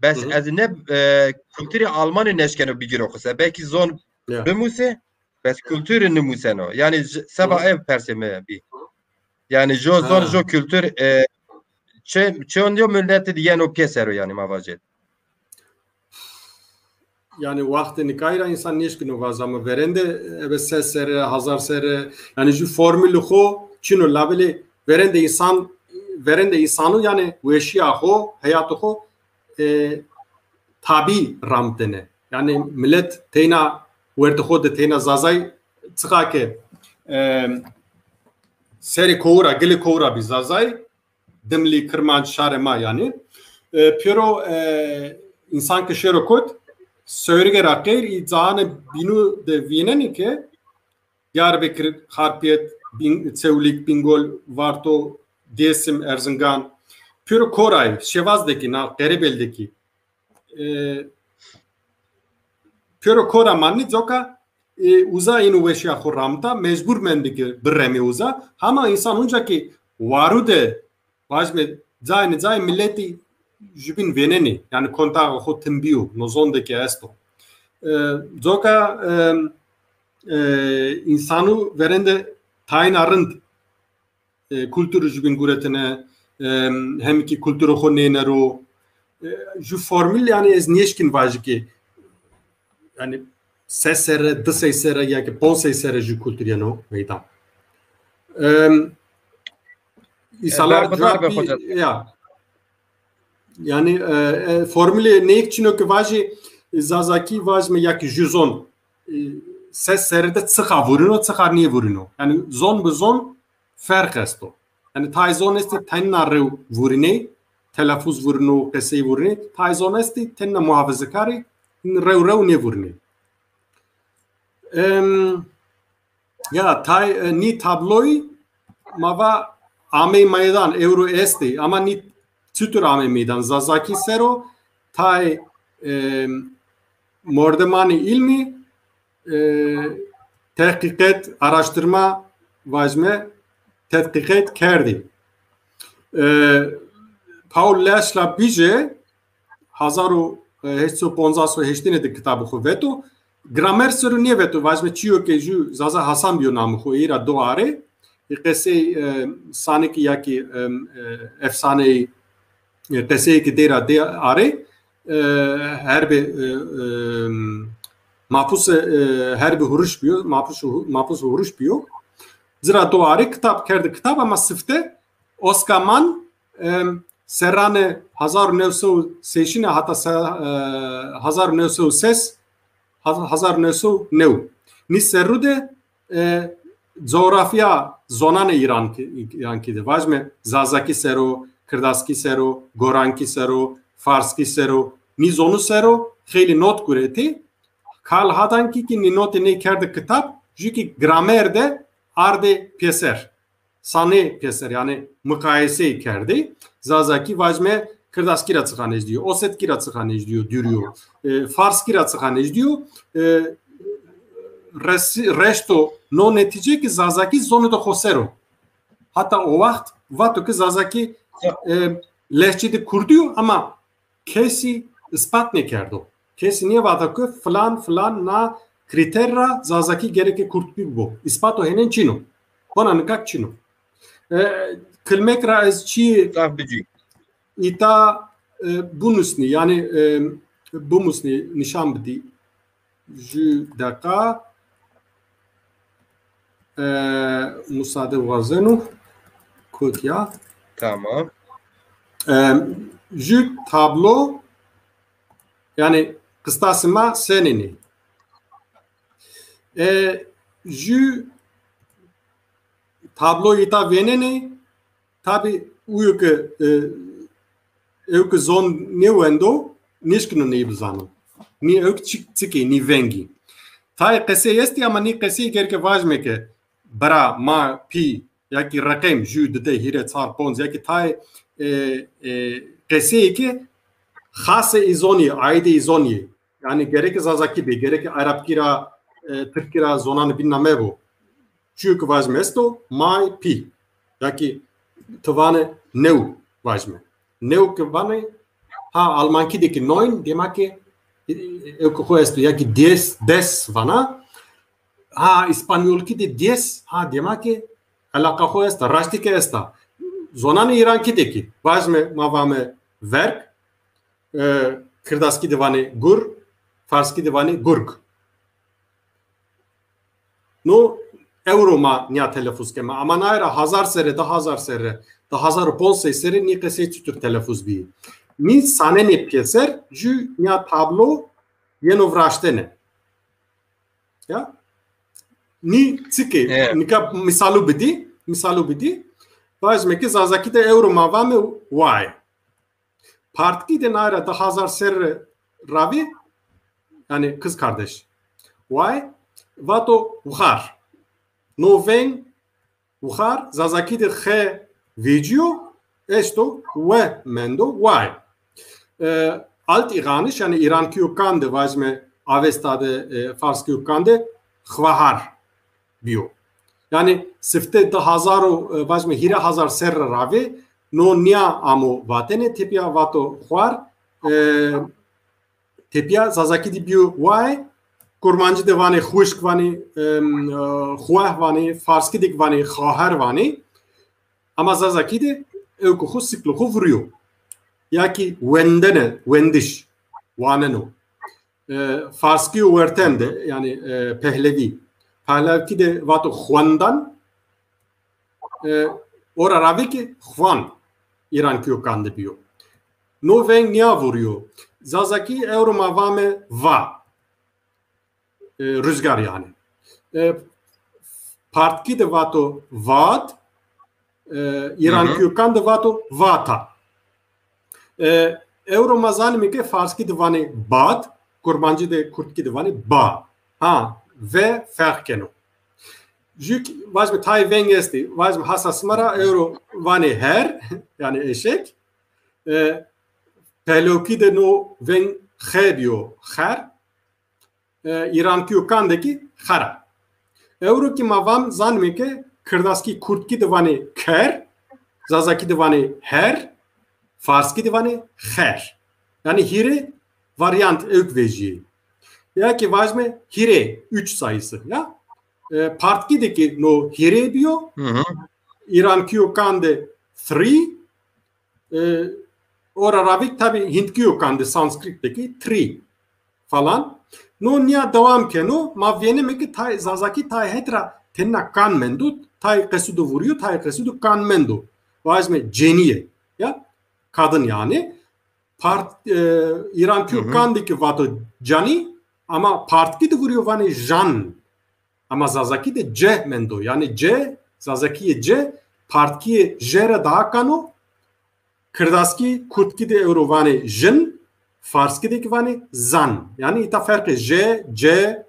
bes, hı hı, ez ne, e, kulturê Almanî neşkeno bigîro xo ser. Belkî zon, ya, bimusê, bes kulturî nimuseno. Yanî j-, seba, hı hı, ev persê mi bî. Yanî jo zon, ha, jo kultur, e, çi, çi yo miletî de yeno pêser o, yanî ma vajê. Yanî waxtê nikayî ra însan nêşkîno vaza, ama verên de ebe ses serre, hezar serre, yanî ju formulê xo çin o, labelê verên de însan, verên de însano, yanî weşîya xo, heyatê xo, e, tabî ramtene. Yanî milet teyna wertê xo de, teyna Zazay, çiqa ke, e, serê kowu ra, gilê kowu ra bî Zazay, Dimlî, Kirmanc, şarê ma yanî. E, pêro, e, însan ke şêro kot, Sêwrege ra qeyr, î caanê bînû de vînenî ke Diyarbekir, Xarpêt, Bin-, Çewlîg, Bîngol, Varto, Dêsim, Erzingan. Pêro koray, Şevaz de kî, na Qerebel de kî. e, pêro kora manî, coka, e, uza êno weşîya xo ramita, mecbur mendî ki biremê uza. Hama însan unca ki waru de, vajme, cayne cay miletî jubîn vênenê. Yanî kontaxa xo tim bîyo, no zon de ki esto. E, coka, e, e, însanu verên de tayîna rind e, kulturî jubîn guretine, e, hem ki kulturê xo nêne ro. E, ju formul, yanî, ez nêşkin vajî ki, yanî, ses serre, di sey serre ya ki ponc sey serre ju kultur yeno meydan. E, îsala berxudar be, hoca. Ya. Yanî, e, e, formulê neyk çino ki vajî, e, Zazakî vajme ya ki ju zon, e, ses serre de çiqa vurîno, çiqa nêvurîno. Yanî zon bi zon ferq esto. Yanî tay zon estê tenna rew vurînê, telafuz vurîno, qesey vurînê. Tay zon estê tenna muhafazakarî, rew rew nêvurînê. Em, ya, tay, e, nî tabloyî ma va amey meydan, ewro estê, ama nî çitur amey meydan? Zazakî ser o, tay, em, mordemanê îlmî, e, tehqîqet, araştırma vajme, tedqîqet kerdî. E, Paul Leschla bîje, hezar û heşt sey û poncas û heştêne de kitabê xo veto. Gramer ser o nêveto, vajme çîyo ke ju Zaza Hasan bîyo namê xo, ey ra do arê. E, qesey, e, sanikî ya ki, e, e, efsaneyî, e, qeseyê ki dey ra dê arê, e, herbê, e, e, mapus, e, herbê Huruş bîyo, mapus, mapus Huruş bîyo. Ci ra do arê, kitab kerde kitab, ama sifte Oskaman, e, serranê hezar û new sey û sêşîne hata se-, e, hezar û new sey û ses, haz-, hezar û new sey û new. Nî serru de e, coğrafya zonanê Îran ki-, Îran ki de. Vajme Zazakî ser o, Kirdaskî ser o, Gorankî ser o, Farskî ser o, nî zonu ser o xeylî not guretî. Kal hadan ki ki nî notê ney kerde kitab, ju ki gramer de ardê pêser. Sanê pêser, yanî muqayesey kerdî. Zazakî vajme Kirdaskî ra çiqa nejdî yo, Osetkî ra çiqa nejdî yo, dûrî yo. E, Farskî ra çiqa nejdî yo. E, resi-, reşto no netîce ki Zazakî zonê de xo ser o. Hata o waxt vato ki Zazakî, e, lehçeyê kurdî yo, ama kesî îspat nêkerdo. Kesî nêvato ki filan filan na krîter ra Zazakî gereke kurdkî bibo. Îspato hênên çin o. Hona nika çin o. E, kilmek ra ez çî îta, e, binusnî, yanî, e, bimusnî, nîşan bidî. Ju deqa, e, musade wazeno. Kotî ya. Tamam. E, ju tablo, yanî qistasê ma senîn ê. E, ju tablo îta vênenê, tabî uyo ke, e, ew ke zon nêwendo, nêşkino ney bizano. Nî ew çik-, çik ê, nî veng î. Tayê qesey estî, ama nî qesey gereke vajme ke bira, ma, pî, ya kî reqem, ju, dide, hîrê, çar, ponc, ya kî tayê, e, e, qeseyê ke xasê î zonî, aîdê î zonî. Yanî gereke Zazakî bê, gereke Erebkî ra, e, Tirkî ra, zonanê bîn na mebo. Çîyo ke vajme esto, may, pî. Ya kî ti vanê new vajme. New ke vanê, ha, Almankî de kî neun, dêma ke, e, e, ew ke xo esto, ya kî des, des vana. Ha, Îspanyolkî de dies, ha, dêma ke elaqa xo esta, raştî ke esta. Zonanê Îrankî de kî vajme, ma vame verg, e, Kirdaskî de vanê gur, Farskî de vanê gurg. No ewro ma nîya telefuz keme. Ama naye ra hazar serre, di hazar serre, di hazar û ponc sey serre nî qesey çitur telefuz bîyî. Nî sanenê pêser, ju nîya tablo yeno viraştene. Ya? Nî çik ê, e, nika misalu bidî, misalu bidî. Vajime ke Zazakî de ewro ma vame way. Partkî de naye ra di hazar serre ravî, yanî kız kardeş. Way, vato wixar. No veng wixar, Zazakî de xe vecîyo, esto we mendo, way. E, Alt îranîş, yanî îrankîyo kan de vajme Avesta de, e, farskîyo kan de xwehar bîyo. Yanî sifte di hazar û, e, vajme hîrê hazar serre ravê no nîya amo vatene, tepîya vato xwar, e, tepîya Zazakî de bîyo waye, Kurmancî de vanê xwişk vanê, em, e, xweh vanê, farskî de kî vanê xaher vanê. Ama Zazakî de ewko xo siklo xo vurîyo. Ya kî wendene, wendiş, waneno. E, farskîyo werten de, yanî, e, pehlevî. Pehlevkî de vato xwendan, e, ora ravê kî xwan îrankîyo kan de bîyo. No veng nîya vurîyo. Zazakî ewro ma vame va. E, ruzgar yanî. E, partkî de vato vat, e, îrankîyo kan de vato vata. E, ewro ma zanîme ke farskî de vanê bad, kurmancî de, kurdkî de vanê ba. Ha, ve ferq keno. Jû kî vajme tayê veng estî, vajme hasa sima ra ewro vanê her, yanî eşek. E, pehlewkî de no veng xe bîyo, xer. E, îrankîyo kan de kî xera. Ewro kî ma vam zanîme ke kirdaskî, kurdkî de vanê ker, zazakî de vanê her, farskî de vanê xer. Yanî hîrê varyant ewk vejîyê. Ya kî vajme hîrê, üç sayısı, ya. E, partkî de kî no hîrê bîyo. Hı hı. Îrankîyo kan de three, e, ora ravik tabî hindkîyo kan de, Sanskrit de kî three falan. No nîya dewam keno, ma vêneme ke tay, zazakî tay het ra tenna kan mendo, tay qesudo vurîyo, tay qesudo kan mendo. Vajme cenîye, ya, kadın yanî. Part, e, îrankîyo kan de kî vato canî, ama partkî de vurîyo vanê jan. Ama zazakî de ce mendo. Yanî ce, zazakîyê ce, partkîyê je ra daha kan o. Kirdaskî, kurdkî de ewro vanê jin, farskî de kî vanê zan. Yanî îta ferqê je, ce,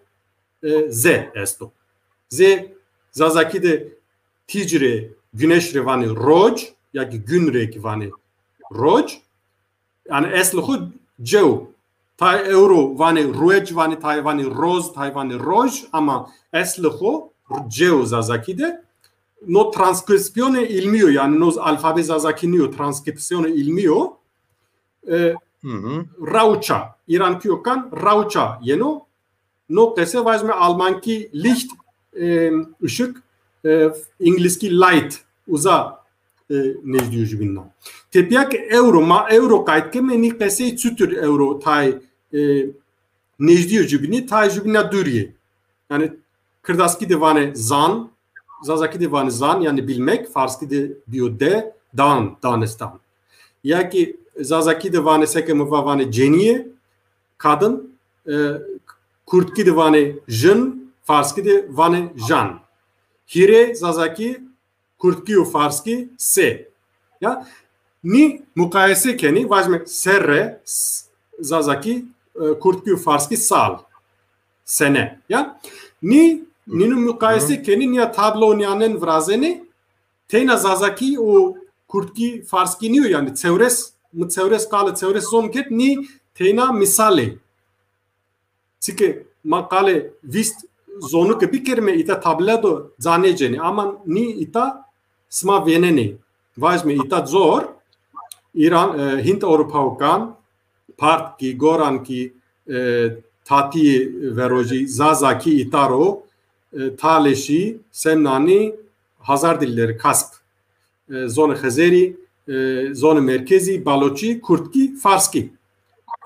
e, ze esto. Zê zazakî de tîc rê, güneş rê vanê roc, ya kî gün rê kî vanê roc. Yanî eslê xo cew. Tay ewro vanê ruec, vanê, tay vanê roz, tay vanê roj, ama eslê xo cew zazakî de. No transkripsiyonê îlmî yo, yanî no alfabe zazakî nîyo, transkripsiyonê îlmî yo. E, Hı hı. Rauça, îrankîyo kan rauça yeno. No qese vajme almankî Licht, e, ışık, e, îngilizkî light, uza, e, nejdîyo jubînî na. Tepîya ke ewro, ma ewro qayt keme, nî qesey çutur ewro tay, e, nejdîyo jubînî, tay jubîna dûrî yê. Yanî kirdaskî de vanê zan, zazakî de vanê zan, yanî bilmek, farskî de bîyo de, dan, danistan. Ya kî zazakî de vanê, seke mi va, vanê cenîye, kadın, e, kurdkî de vanê jin, farskî de vanê jan. Hîrê zazakî, kurdkî û farskî sê. Ya, nî muqayese kenî, vajme serre, s-, zazakî, e, kurdkî û farskî sal, sene. Ya, nî, nînu muqayese kenî, nîya tablo nîyanen virazenî, teyna zazakî û kurdkî, farskî nîyo, yanî çewres, mi çewres qale çewres zon kerd, nî teyna mîsalê. Çike ma qalê vîst zonu ke bikerîme, îta tabledo ca nêcenê. Ama nî îta sima vênenê. Vajme îta cor, Îran, e, Hint Ewropayo kan, partkî, gorankî, e, tatîyê verojî, zazakî îta ro, e, taleşî, semnanî, hazar dilleri kasp. E, zonê xezerî, e, zonê merkezî, baloçî, kurdkî, farskî.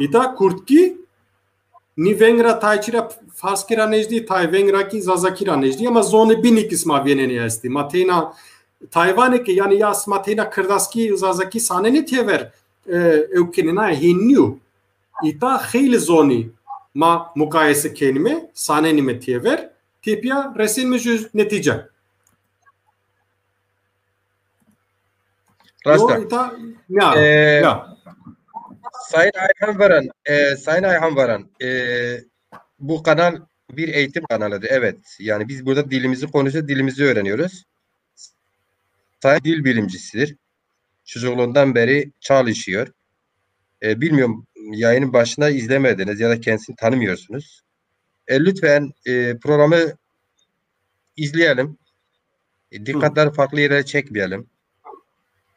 Îta kurdkî nî veng ra tay çî ra farskî ra nejdî, tay veng ra kî zazakî ra nejdî, ama zonê bînî kî sima vênenê estî. Ma teyna tay vanê ke, yanî ya sima teyna kirdaskî, zazakî sanenê têver, e, ewk kenê, na hên nîyo. Îta xeylê zonî ma muqayese kenîme, sanenîme têver, tepîya resenîme ju netîce. Raşt a. Yo, îta, ya, e, ya. Sayın Ayhan Varan, e, Sayın Ayhan Varan, e, bu kanal bir eğitim kanalıdır. Evet, yani biz burada dilimizi konuşup dilimizi öğreniyoruz. Sayın dil bilimcisidir. Çocukluğundan beri çalışıyor. E, bilmiyorum, yayının başında izlemediniz ya da kendisini tanımıyorsunuz. E, lütfen, e, programı izleyelim. E, dikkatleri farklı yere çekmeyelim.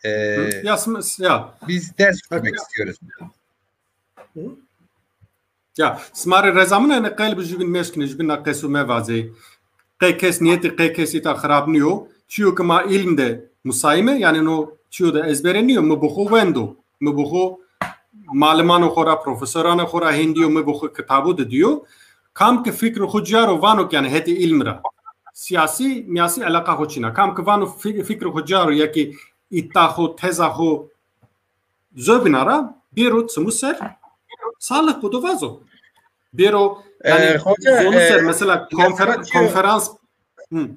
E, Hı? Ya, sm- ya. Biz ders vermek istiyoruz. Ya, sima rê reza min, ene qelb jübin meşkine, jübin na qesu mevazê. Qey kes niyeti, qey kes ita xirab niyo. Çiyo ki ma ilm de musayime, yani no çiyo de ezbere niyo, mi buxu wendo. Mi buxu malimano xo ra, profesorano xo ra hên diyo, mi buxu kitabu de diyo. Kam ki fikr xo caro vano ki yani hetê ilm ra. Siyasi, miyasi alaqa xo çina. Kam ki vano fik-, fikr xo caro ya ki îta xo, teza xo zobina ra, bêro çimu ser, salih bu do vazo. Bêro, yani, E, hoca, zonu ser, e, mesela konfer- mesela çiyo- konferans. Hı.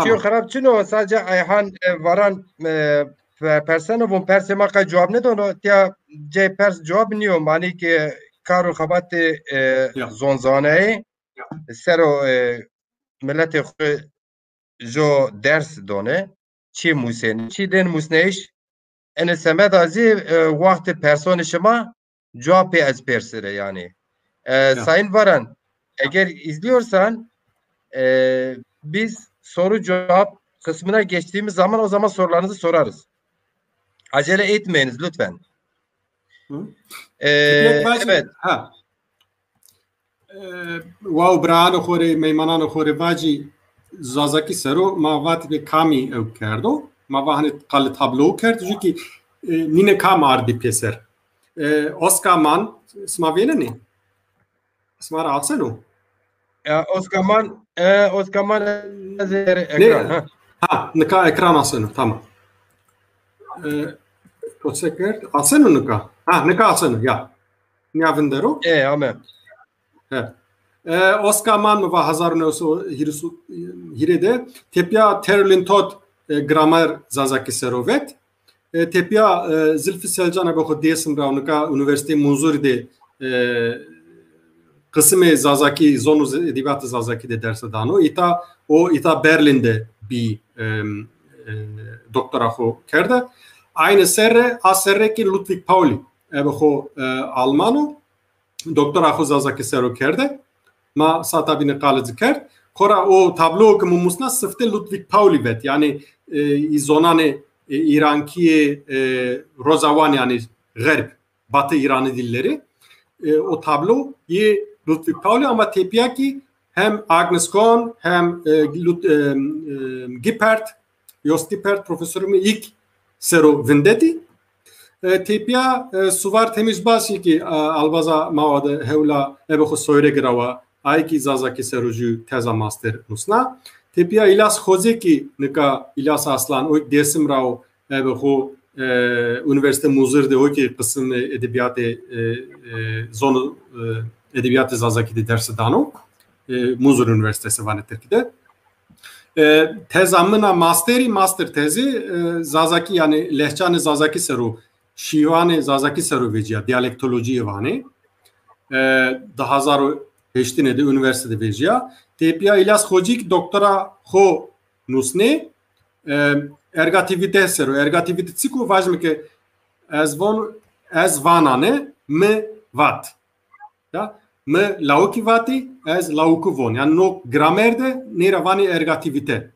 Çiyo xirab çino, sadece Ayhan, e, varan, e, pe- perseno, vun persê ma qey cewab nêdono, tiya cey pers cewab niyo, manî ki kar û xebatê, e, Ya. zonzaneyê ser o, e, miletê xo jo ders done, çi musên, çi dên musneyîş, ene semeda zî, e, wextê personê şima cewabê ez persirê yani. E, Sayın Varan, eğer izliyorsan, e, biz soru cevap kısmına geçtiğimiz zaman o zaman sorularınızı sorarız. Acele etmeyiniz lütfen. Hı. E, Tepiyek vacî, evet. Ha. E, wow, birayano xo rê, meymanano xo rê vacî Zazakî sero, ma vatî de kamî ew kerdo. Ma va hanê qalê tablo kerd, jû ki, e, nîne kam ardî pêser. E, Oska Man, sima vênenê? Sima ra aseno? Ya, Oska Man, e, Oska Man, ez ê Ne? ekran, ha. Ha, nika ekran aseno, tamam. E, to se kerd? Aseno nika? Ha, nika aseno, ya. Nîya vindero? E, ame. He. E, Oska Man mi va hezar û new sey û hîrê de tepya Terlin Todd, e, gramer Zazakî sero vet. E, tepya, e, Zilfî Selcan ebe xo Dêrsim ra nika Unîversîteyê Munzurî de, e, qisimê Zazakî, zon û edebîyatê Zazakî de derse dano. Îta, o îta Berlin de bî, e, e, doktora xo kerde. Aynı serre, a serre ki Ludwig Pauli, ebe xo, e, Alman o, doktora xo Zazakî sero kerde. Ma sata bîne qale ci kerd. Xora o tablo ki mi musna sifte Ludwig Pauli vet. Yani, e, î zonanê, e, îrankî yê, e, rozawan yani xerb, batı İranı dilleri. E, o tablo yê Ludwig Pauli ama tepya ki hem Agnes Kohn hem, e, Lud-, e, e, Gippert, Jos Gippert profesorê mi ilk sero vindetî. E, tepya, e, Suvar Temîzbaşî ki, e, albaza ma wa de hewla ebe xo Soyre girawa, ay ki Zazakî sero jû teza master nusna. Tepya İlyas Xocî ki nika İlyas Aslan, o Dêrsim ra o, ebe xo, e, Unîversîte Muzir de o ki qisimê edebîyatê, e, e, zonu, e, edebîyatê Zazakî de derse dano. E, Muzir Unîversîtesi vanê Tirkî de. E, teza min a masterî, master tezî, e, Zazakî, yani lehçanê Zazakî sero, şîwanê Zazakî sero vecîya, diyalektolojîyê vanê. E, di hezar û heştine de unîversîte de vecîya. Tepya İlyas Xocî ki doktora xo nusnê, e, ergativîte sero. Ergativîte çik o? Vajime ke ez von, ez vanane, mi vat. Ya, mi lawikî vatî, ez lawikî von. Yani no gramer de nê ra vanê ergativîte.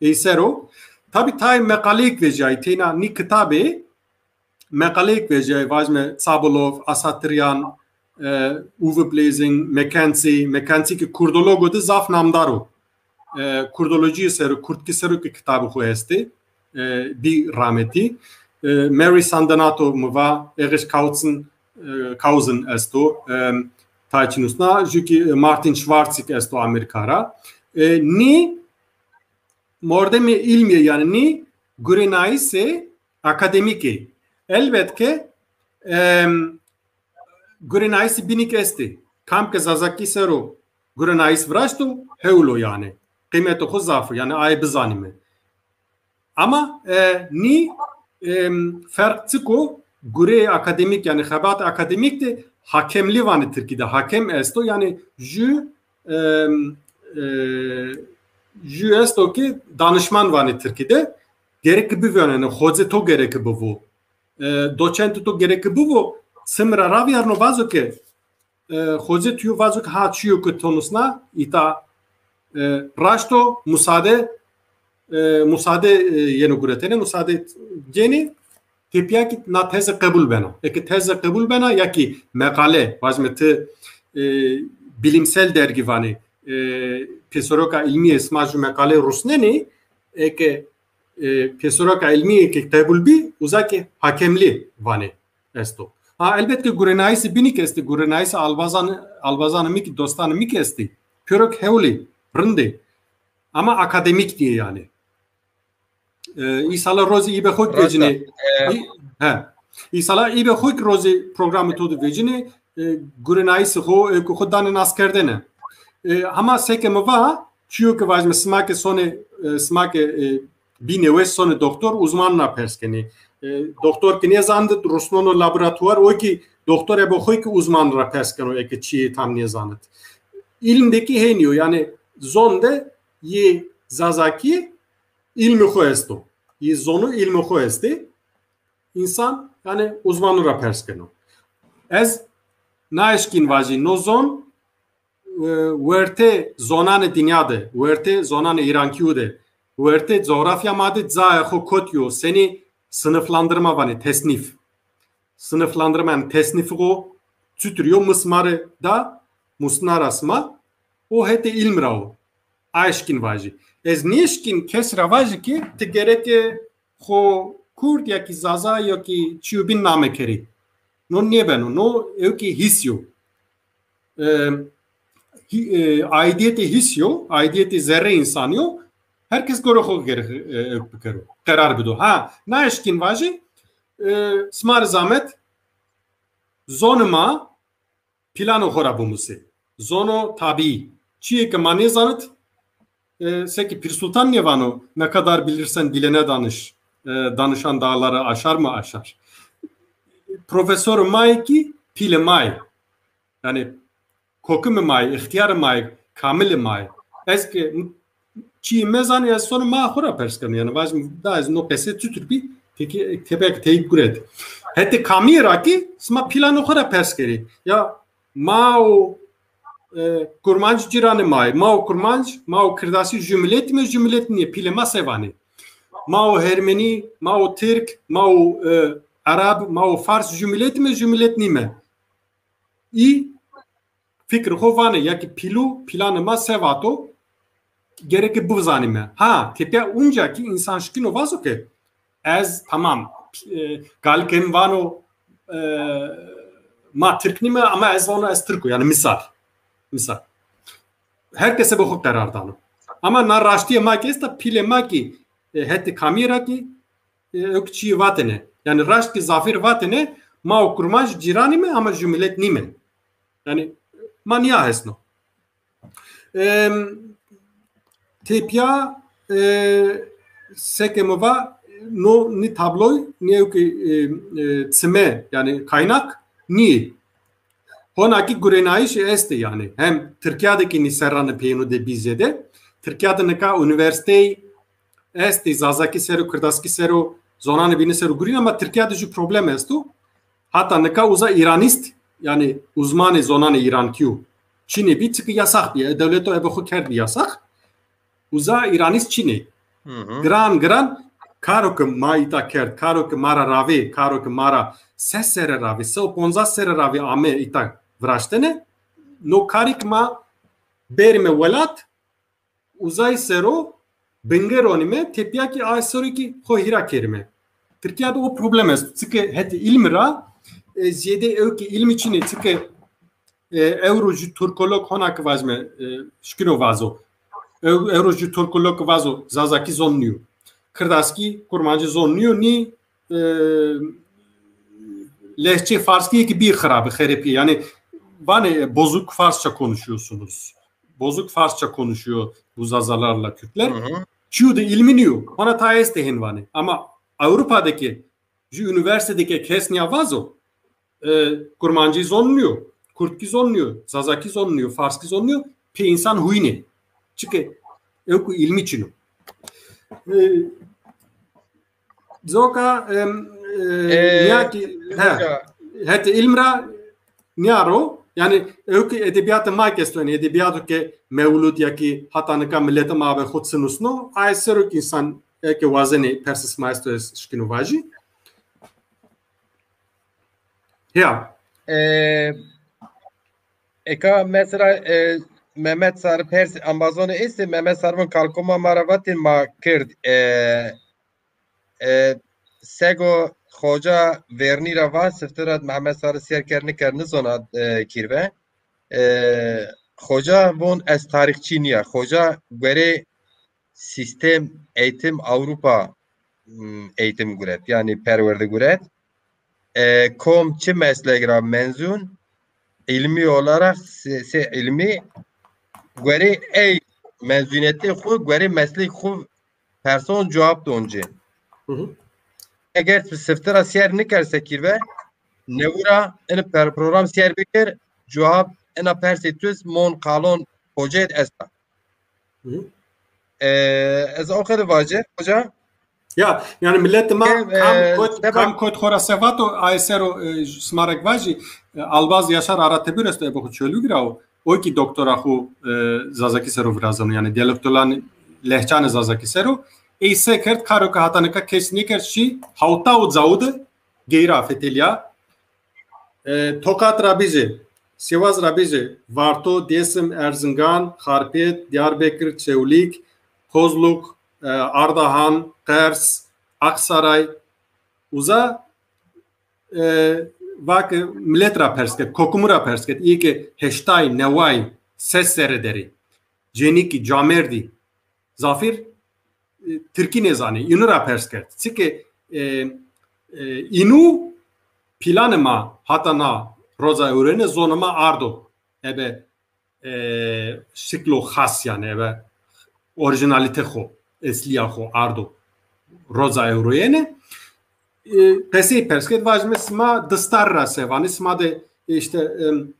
Ey ser o. Tabî tayê meqaleyêk vecîyayî, teyna nî kitabê meqaleyêk vecîyayî, vajime Tsabulov, Asatiryan, e, Uwe Blasing, McKenzie, McKenzie ki kurdologo de zaf namdar o. E, kurdolojîye sero, kurdkî sero ki kitabê xo estê, e, bî rametî. E, Mary Sandenato mi va, Erich Kautzen, e, Kauzen esto, e, tay çi nusna, jû ki Martin Schwartzîk esto Amerîka ra. E, nî mordemê îlmî yê, yani nî gurenayîsê akademîk ê. Elbet ke, em, gurenayîsî bînîk estê. Kam ke Zazakî sero gurenayîs viraşto, hewl o yani. Qîmetê xo zaf o, yani aye bizanîme. Ama, e, nî, em, ferq çik o? Gureyê akademîk, yani xebat akademîk de hakemlî vanê Tirkî de. Hakem esto, yani jü, em, e, jü esto ki danişman vanê Tirkî de. Gerek ki bivîyano, yani xoce to gerek ki bivo. E, doçentê to gereke bibo, çim ra ravîyarno vazo ke, e, xocê tuyo vazo ke ha çiyo ke to nusna, îta, e, raşt o, musade, e, musade, e, yeno guretene, musade gênê, tepîya kî na teze qebul bena. Eke teze qebul bena ya kî meqale, vajime ti, e, bilimsel dergî vanê, e, pêseroka îlmîye sima ju meqale rusnenê, eke, e, pêseroka îlmîye ke qebul bî, uza ke hakemlî vanê esto. Ha, elbet ke gurenayîsê bînî kî estê, gurenayîsê albazan-, albazanê mi kî, dostanê mi kî estê. Pêro kî hewlê, rindê. Ama akademîk nîyê yanî. E, îsala rozê îbe xo kî vecinê. Î-, he. Îsala îbe xo kî rozê programê to de vecinê, e, gurenayîsê xo, ewkê xo danê naskerdene. E, hama seke mi va, çiyo ke vajime sima ke sonê, e, sima ke, e, bî nêweş sonê doktor, uzman ra pers kenê. E, doktor ke nêzanit, rusnono laboratuvar, o kî doktor ebe xo kî uzman ra pers keno, eke çiyê tam nêzanit. Îlm de kî hênî yo, yanî zon de yê Zazakî îlmê xo esto. Yê zonû îlmê xo estê. Însan, yanî, uzmanu ra pers keno. Ez naeşkîn vajî, no zon, e, wertê zonanê dinya de, wertê zonanê îrankîyû de, wertê cografya ma de cayê xo kotî yo, senî sınıflandırma vanê, tesnîf. Sınıflandırma, yanî tesnîfê xo çutir yo, mi sima rê da, musna ra sima, o hetê îlm ra o. Aşkîn vajî. Ez nêşkîn kes ra vajî ke ti gereke xo kurd ya kî zaza ya kî çîyo bîn name kerî. No nêbeno, no ewkî hîs yo. E, hî-, e, aidiyetê hîs yo, aidiyetê zerrê însanî yo. Her kes gore xo gerek, e, ewk bikero, qerar bido. Ha, naeşkîn vajî, e, sima rê zamet, zonê ma, planê xo ra bimusê. Zono tabî. Çiyê ke ma nêzanit, e, seke Pîr Sultan nêvano, "Ne kadar bilirsen bilene danış, e, danışan dağları aşar mı aşar." Profesorê ma yê kî pîlê ma yê. Yanî kokimê ma yê, îxtîyarê ma yê, kamilê ma yê. Ez ke çîyê mezanî, ez sonê ma xo ra pers keno. Yanî vajim, da ez no qese çutir bî, peki, tepek teyip guret. Hetê kamî ra kî sima planê xo ra pers kerî. Ya ma û, e, kurmanc cîranê ma yê. Ma û kurmanc, ma û kirdasî ju miletî me, ju milet nîyê. Pîlê ma se vanê? Ma û hermenî, ma û tirk, ma û, e, ereb, ma û fars ju miletî me, ju milet nîme. Î fikrê xo vanê, ya kî pîlû, planê ma se vato, gereke bivzanîme. Ha, tepîya unca kî însan şikîno vazo ke ez tamam, e, galikê mi vano, e, ma tirk nîme ama ez vano ez tirk o, yanî misal. Misal. Her kes ebe xo qerar dano. Ama na raştîye ma kî esta, pîlê ma kî, e, hetê kamî ra kî, e, ewk çîyê vatêne. Yanî raşt kî zafêr vatêne, ma û kurmanc cîranî me ama ju milet nîme. Yanî ma nîya hesno. Em, tepîya, e, seke mi va, no nî tabloy, nî ewkî, e, e, çime, yanî kaynak nîyê. Hona kî gurenayîşî estê yanî. Hem Tirkîya de kî nî serranê peyênû de bî zêde. Tirkîya de nika unîversîteyî estê, zazakî ser o, kirdaskî ser o, zonanê bînî ser o gurîn, ama Tirkîya de jû problem esto. Hata nika uza îranîst, yanî uzmanê zonanê îrankî yo, çinê bî, çike yasax bî. E, dewleto ebe xo kerd bî yasax. Uza îranîst çinê. Hı hı. Giran giran karo ke ma îta kerd, karo ke ma ra ravê, karo ke ma ra ses serre ravê, se û poncas serre ravê ame îta viraştene, no karî ke ma berîme welat, uzay ser o binge ronîme, tepîya kî ay ser o kî xo hîra kerîme. Tirkîya de o problem esto. Çike hetê îlmî ra, e, zêde ewkê îlmî çinê, çike e, ewro jû turkolog hona ke vajime, e, şikîno vazo. Ew-, ewro jû turkolog ke vazo, zazakî zon nîyo. Kirdaskî, kurmancî zon nîyo, nî, e, lehçe farskî yê kî bî xirabî, xerepî. Yanî vanê, e, bozuk Farsça konuşuyorsunuz. Bozuk Farsça konuşuyor bu Zazalarla Kürtler. Hı hı. Çîyo de îlmî nîyo. Hona tay estê hên vanê. Ama Avrupa'daki jû unîversîte de ke kes nîya vazo, e, kurmancî zon nîyo, kurdkî zon nîyo, zazakî zon nîyo, farskî zon nîyo, pê însan huyînê. Çike ewku îlmî çin o. E, coka, em, E, nîya ki, he, hoca, hetê îlm ra nîya ro, yanî ewk edebîyatê ma ki esto, yanî edebîyato ke mewlud ya ki hata nika miletê ma be xo çi nusno, aye ser o ki însan eke wazenê persê sima esto ez şikîno vajî. Ya. E, eka mesela, e, Mehmet Sarı pers ambazonê estê, Mehmet Sarı von kalkoma ma ra vatên ma kird. E, e, sego xoca vernî ra va, sifte ra Mehmet Sarı ser kerd niker nizona, e, kirve. E, xoca von ez tarîxçî nîya. Xoca guerê sîstem eğitim Avrupa, m, eğitim guret, yanî perwerde guret. E, kom çi meslek ra menzun, ilmî olarak se, se ilmî guerê ey menzuniyetê xwu, guerê meslek xwu person cewab don ci. Hı hı. Eger tu sifte ra sêr niker sekî ve, newura in per program sêr bikir, cewab ina persê tu mon qalon hocet esta. Hı hı. E, ez o qede vace, hoca. Ya, yanî miletê ma kam kot, kam kot xora se vato, ay sero, e, sima rek vajî, e, Albaz Yaşar Aratebir esto, ebe xo Çolîg ra o. O ki doktora xo, e, Zazakî sero virazeno, yanî diyalektolan lehçanê Zazakî sero. Ey se kerd, karo ke hata nika kes nêkerd, şî hawta û cawu de geyra fetelîya. E, Tokat ra bî zî, Sivas ra bî zî, Varto, Dêsim, Erzingan, Xarpêt, Diyarbekir, Çewlîg, Kozluk, e, Ardahan, Qers, Aksaray, uza, e, va ke milet ra pers kerd, kokumu ra pers kerd, îyê ke heştay, neway, ses serre der ê. Cenîkî, camêrdî, zafîr, e, tirkî nêzanê, înu ra pers kerd. Çike, e, e, înu planê ma hata na roza ewroyene zonê ma ardo. Ebe, e, şiklo xas yanî, ebe orîjinalîte xo, eslîya xo ardo roza ewroyene. E, qesey pers kerd, vajime sima distar ra se vanê, sima de, e, îşte, em,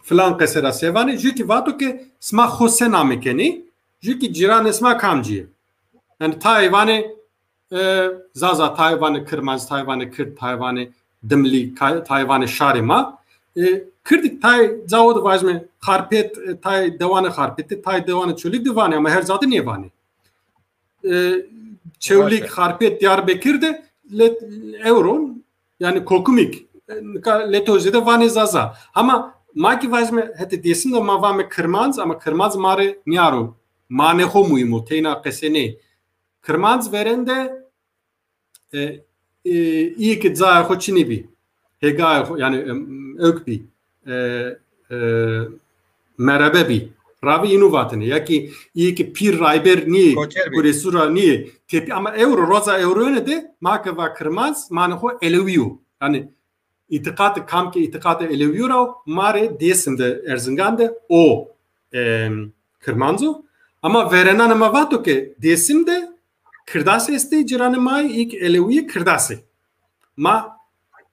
filan qese ra se vanê, jû ki vato ke sima xo se name kenê, jû ki cîranê sima kamcî yê. Yanî tayê vanê, e, Zaza, tayê vanê Kirmanc, tayê vanê Kird, tayê vanê Dimlî, kay-, tayê vanê şarê ma. E, Kirdik tayê cawo de vajime Xarpêt, e, tayê dewanê Xarpêtî, tayê dewanê Çolîg de vanê, ama her ca de nêvanê. E, Çewlîg, Xarpêt, Diyarbekir de let, ewro, yanî kokumîk, e, nika leto jê de vanê Zaza. Hama ma ki vajime hetê Dêsim de ma vame Kirmanc, ama Kirmanc ma rê nîyaro. Manê xo muhîm o, teyna qese nê. Kirmanc verên de, e, e, îyê ke cayê xo çinî bî. Hêgayê xo, yanî, em, ewk bî. E, e, merebe bî. Ravî înu vatene. Ya ki îyê ke pîr rayber nîyê, Koçer bî. Kurêsû ra nîyê. Tepî, ama ewro, roza ewroyene de ma ke va Kirmanc, manê xo Elewî yo. Yanî îtîqatê, kam ke îtîqatê Elewî yo ra, ma rê Dêsim de, Erzingan de o, em, Kirmanc o. Ama verenanê ma vato ke Dêsim de Kirdas estê, cîranê ma yê, îyê ke Elewî yê Kirdas ê. Ma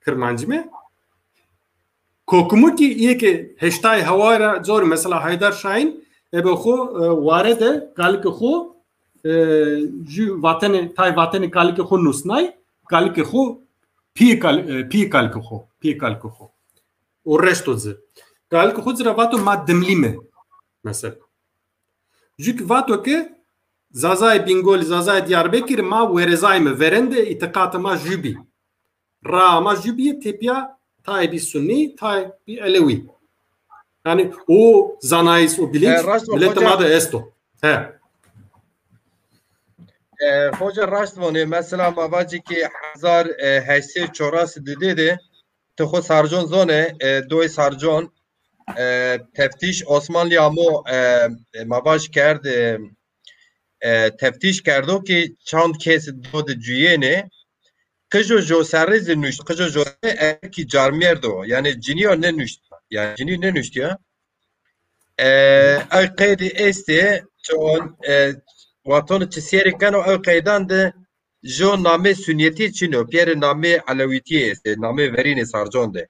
Kirmancîme. Kokumu ki îyê ke heştay heway ra cor, mesela Haydar Şahin, ebe xo, e, ware de kalikê xo, e, jû vatenê, tay vatenê kalikê xo nusnay, kalikê xo, pî kal-, e, pî kalikê xo, pî kalikê xo. O reşto ci. Kalikê xo ci ra vato ma Dimlî me. Mesela. Jû ki vato ke Zazayê Bîngolî, Zazayê Diyarbekirî ma werezayme, verên de îtîqatê ma jû bî. Raa ma jû bîye, tepîya tayê bî Sunnî, tayê bî Elewî. Yanî o zanayîs, o bilinç, e, raşt o, miletê ma de esto. He. E, hoca raşt vanê, mesela ma vacî ki hezar, e, heşt sey çewres didê de, ti xo Sarcon zonê, e, doyê Sarcon, e, teftîş Osmanlî amo, e, e, ma vaj kerd, e, e, teftîş kerdo ki çand kes do de cuyênê. Qijo jo serrê zî nuşt, qijo jo serrê, e, ki carmêrd o. Yanî cinîyo nênuşt. Yanî cinî nênuştîya. E, ay qeydî estê, çon, e, watonê çi sêrî keno, ay qeydan de jo namê sunnîyetî çin o, pîyerê namê elewîtî estê, namê verînê Sarcon de.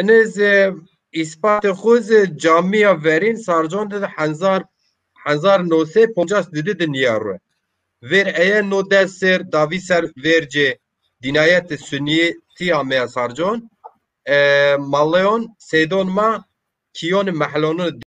Ine zî îspatê xo zî camîya verîn Sarcon de hezar, hezar no sey poncas didî de nîyaro. Vêr eye no des ser, davî ser vêrcê, dînayetê sunîyetî ameya sarcon, e, maleyon, seydon ma kîyonê mehlonû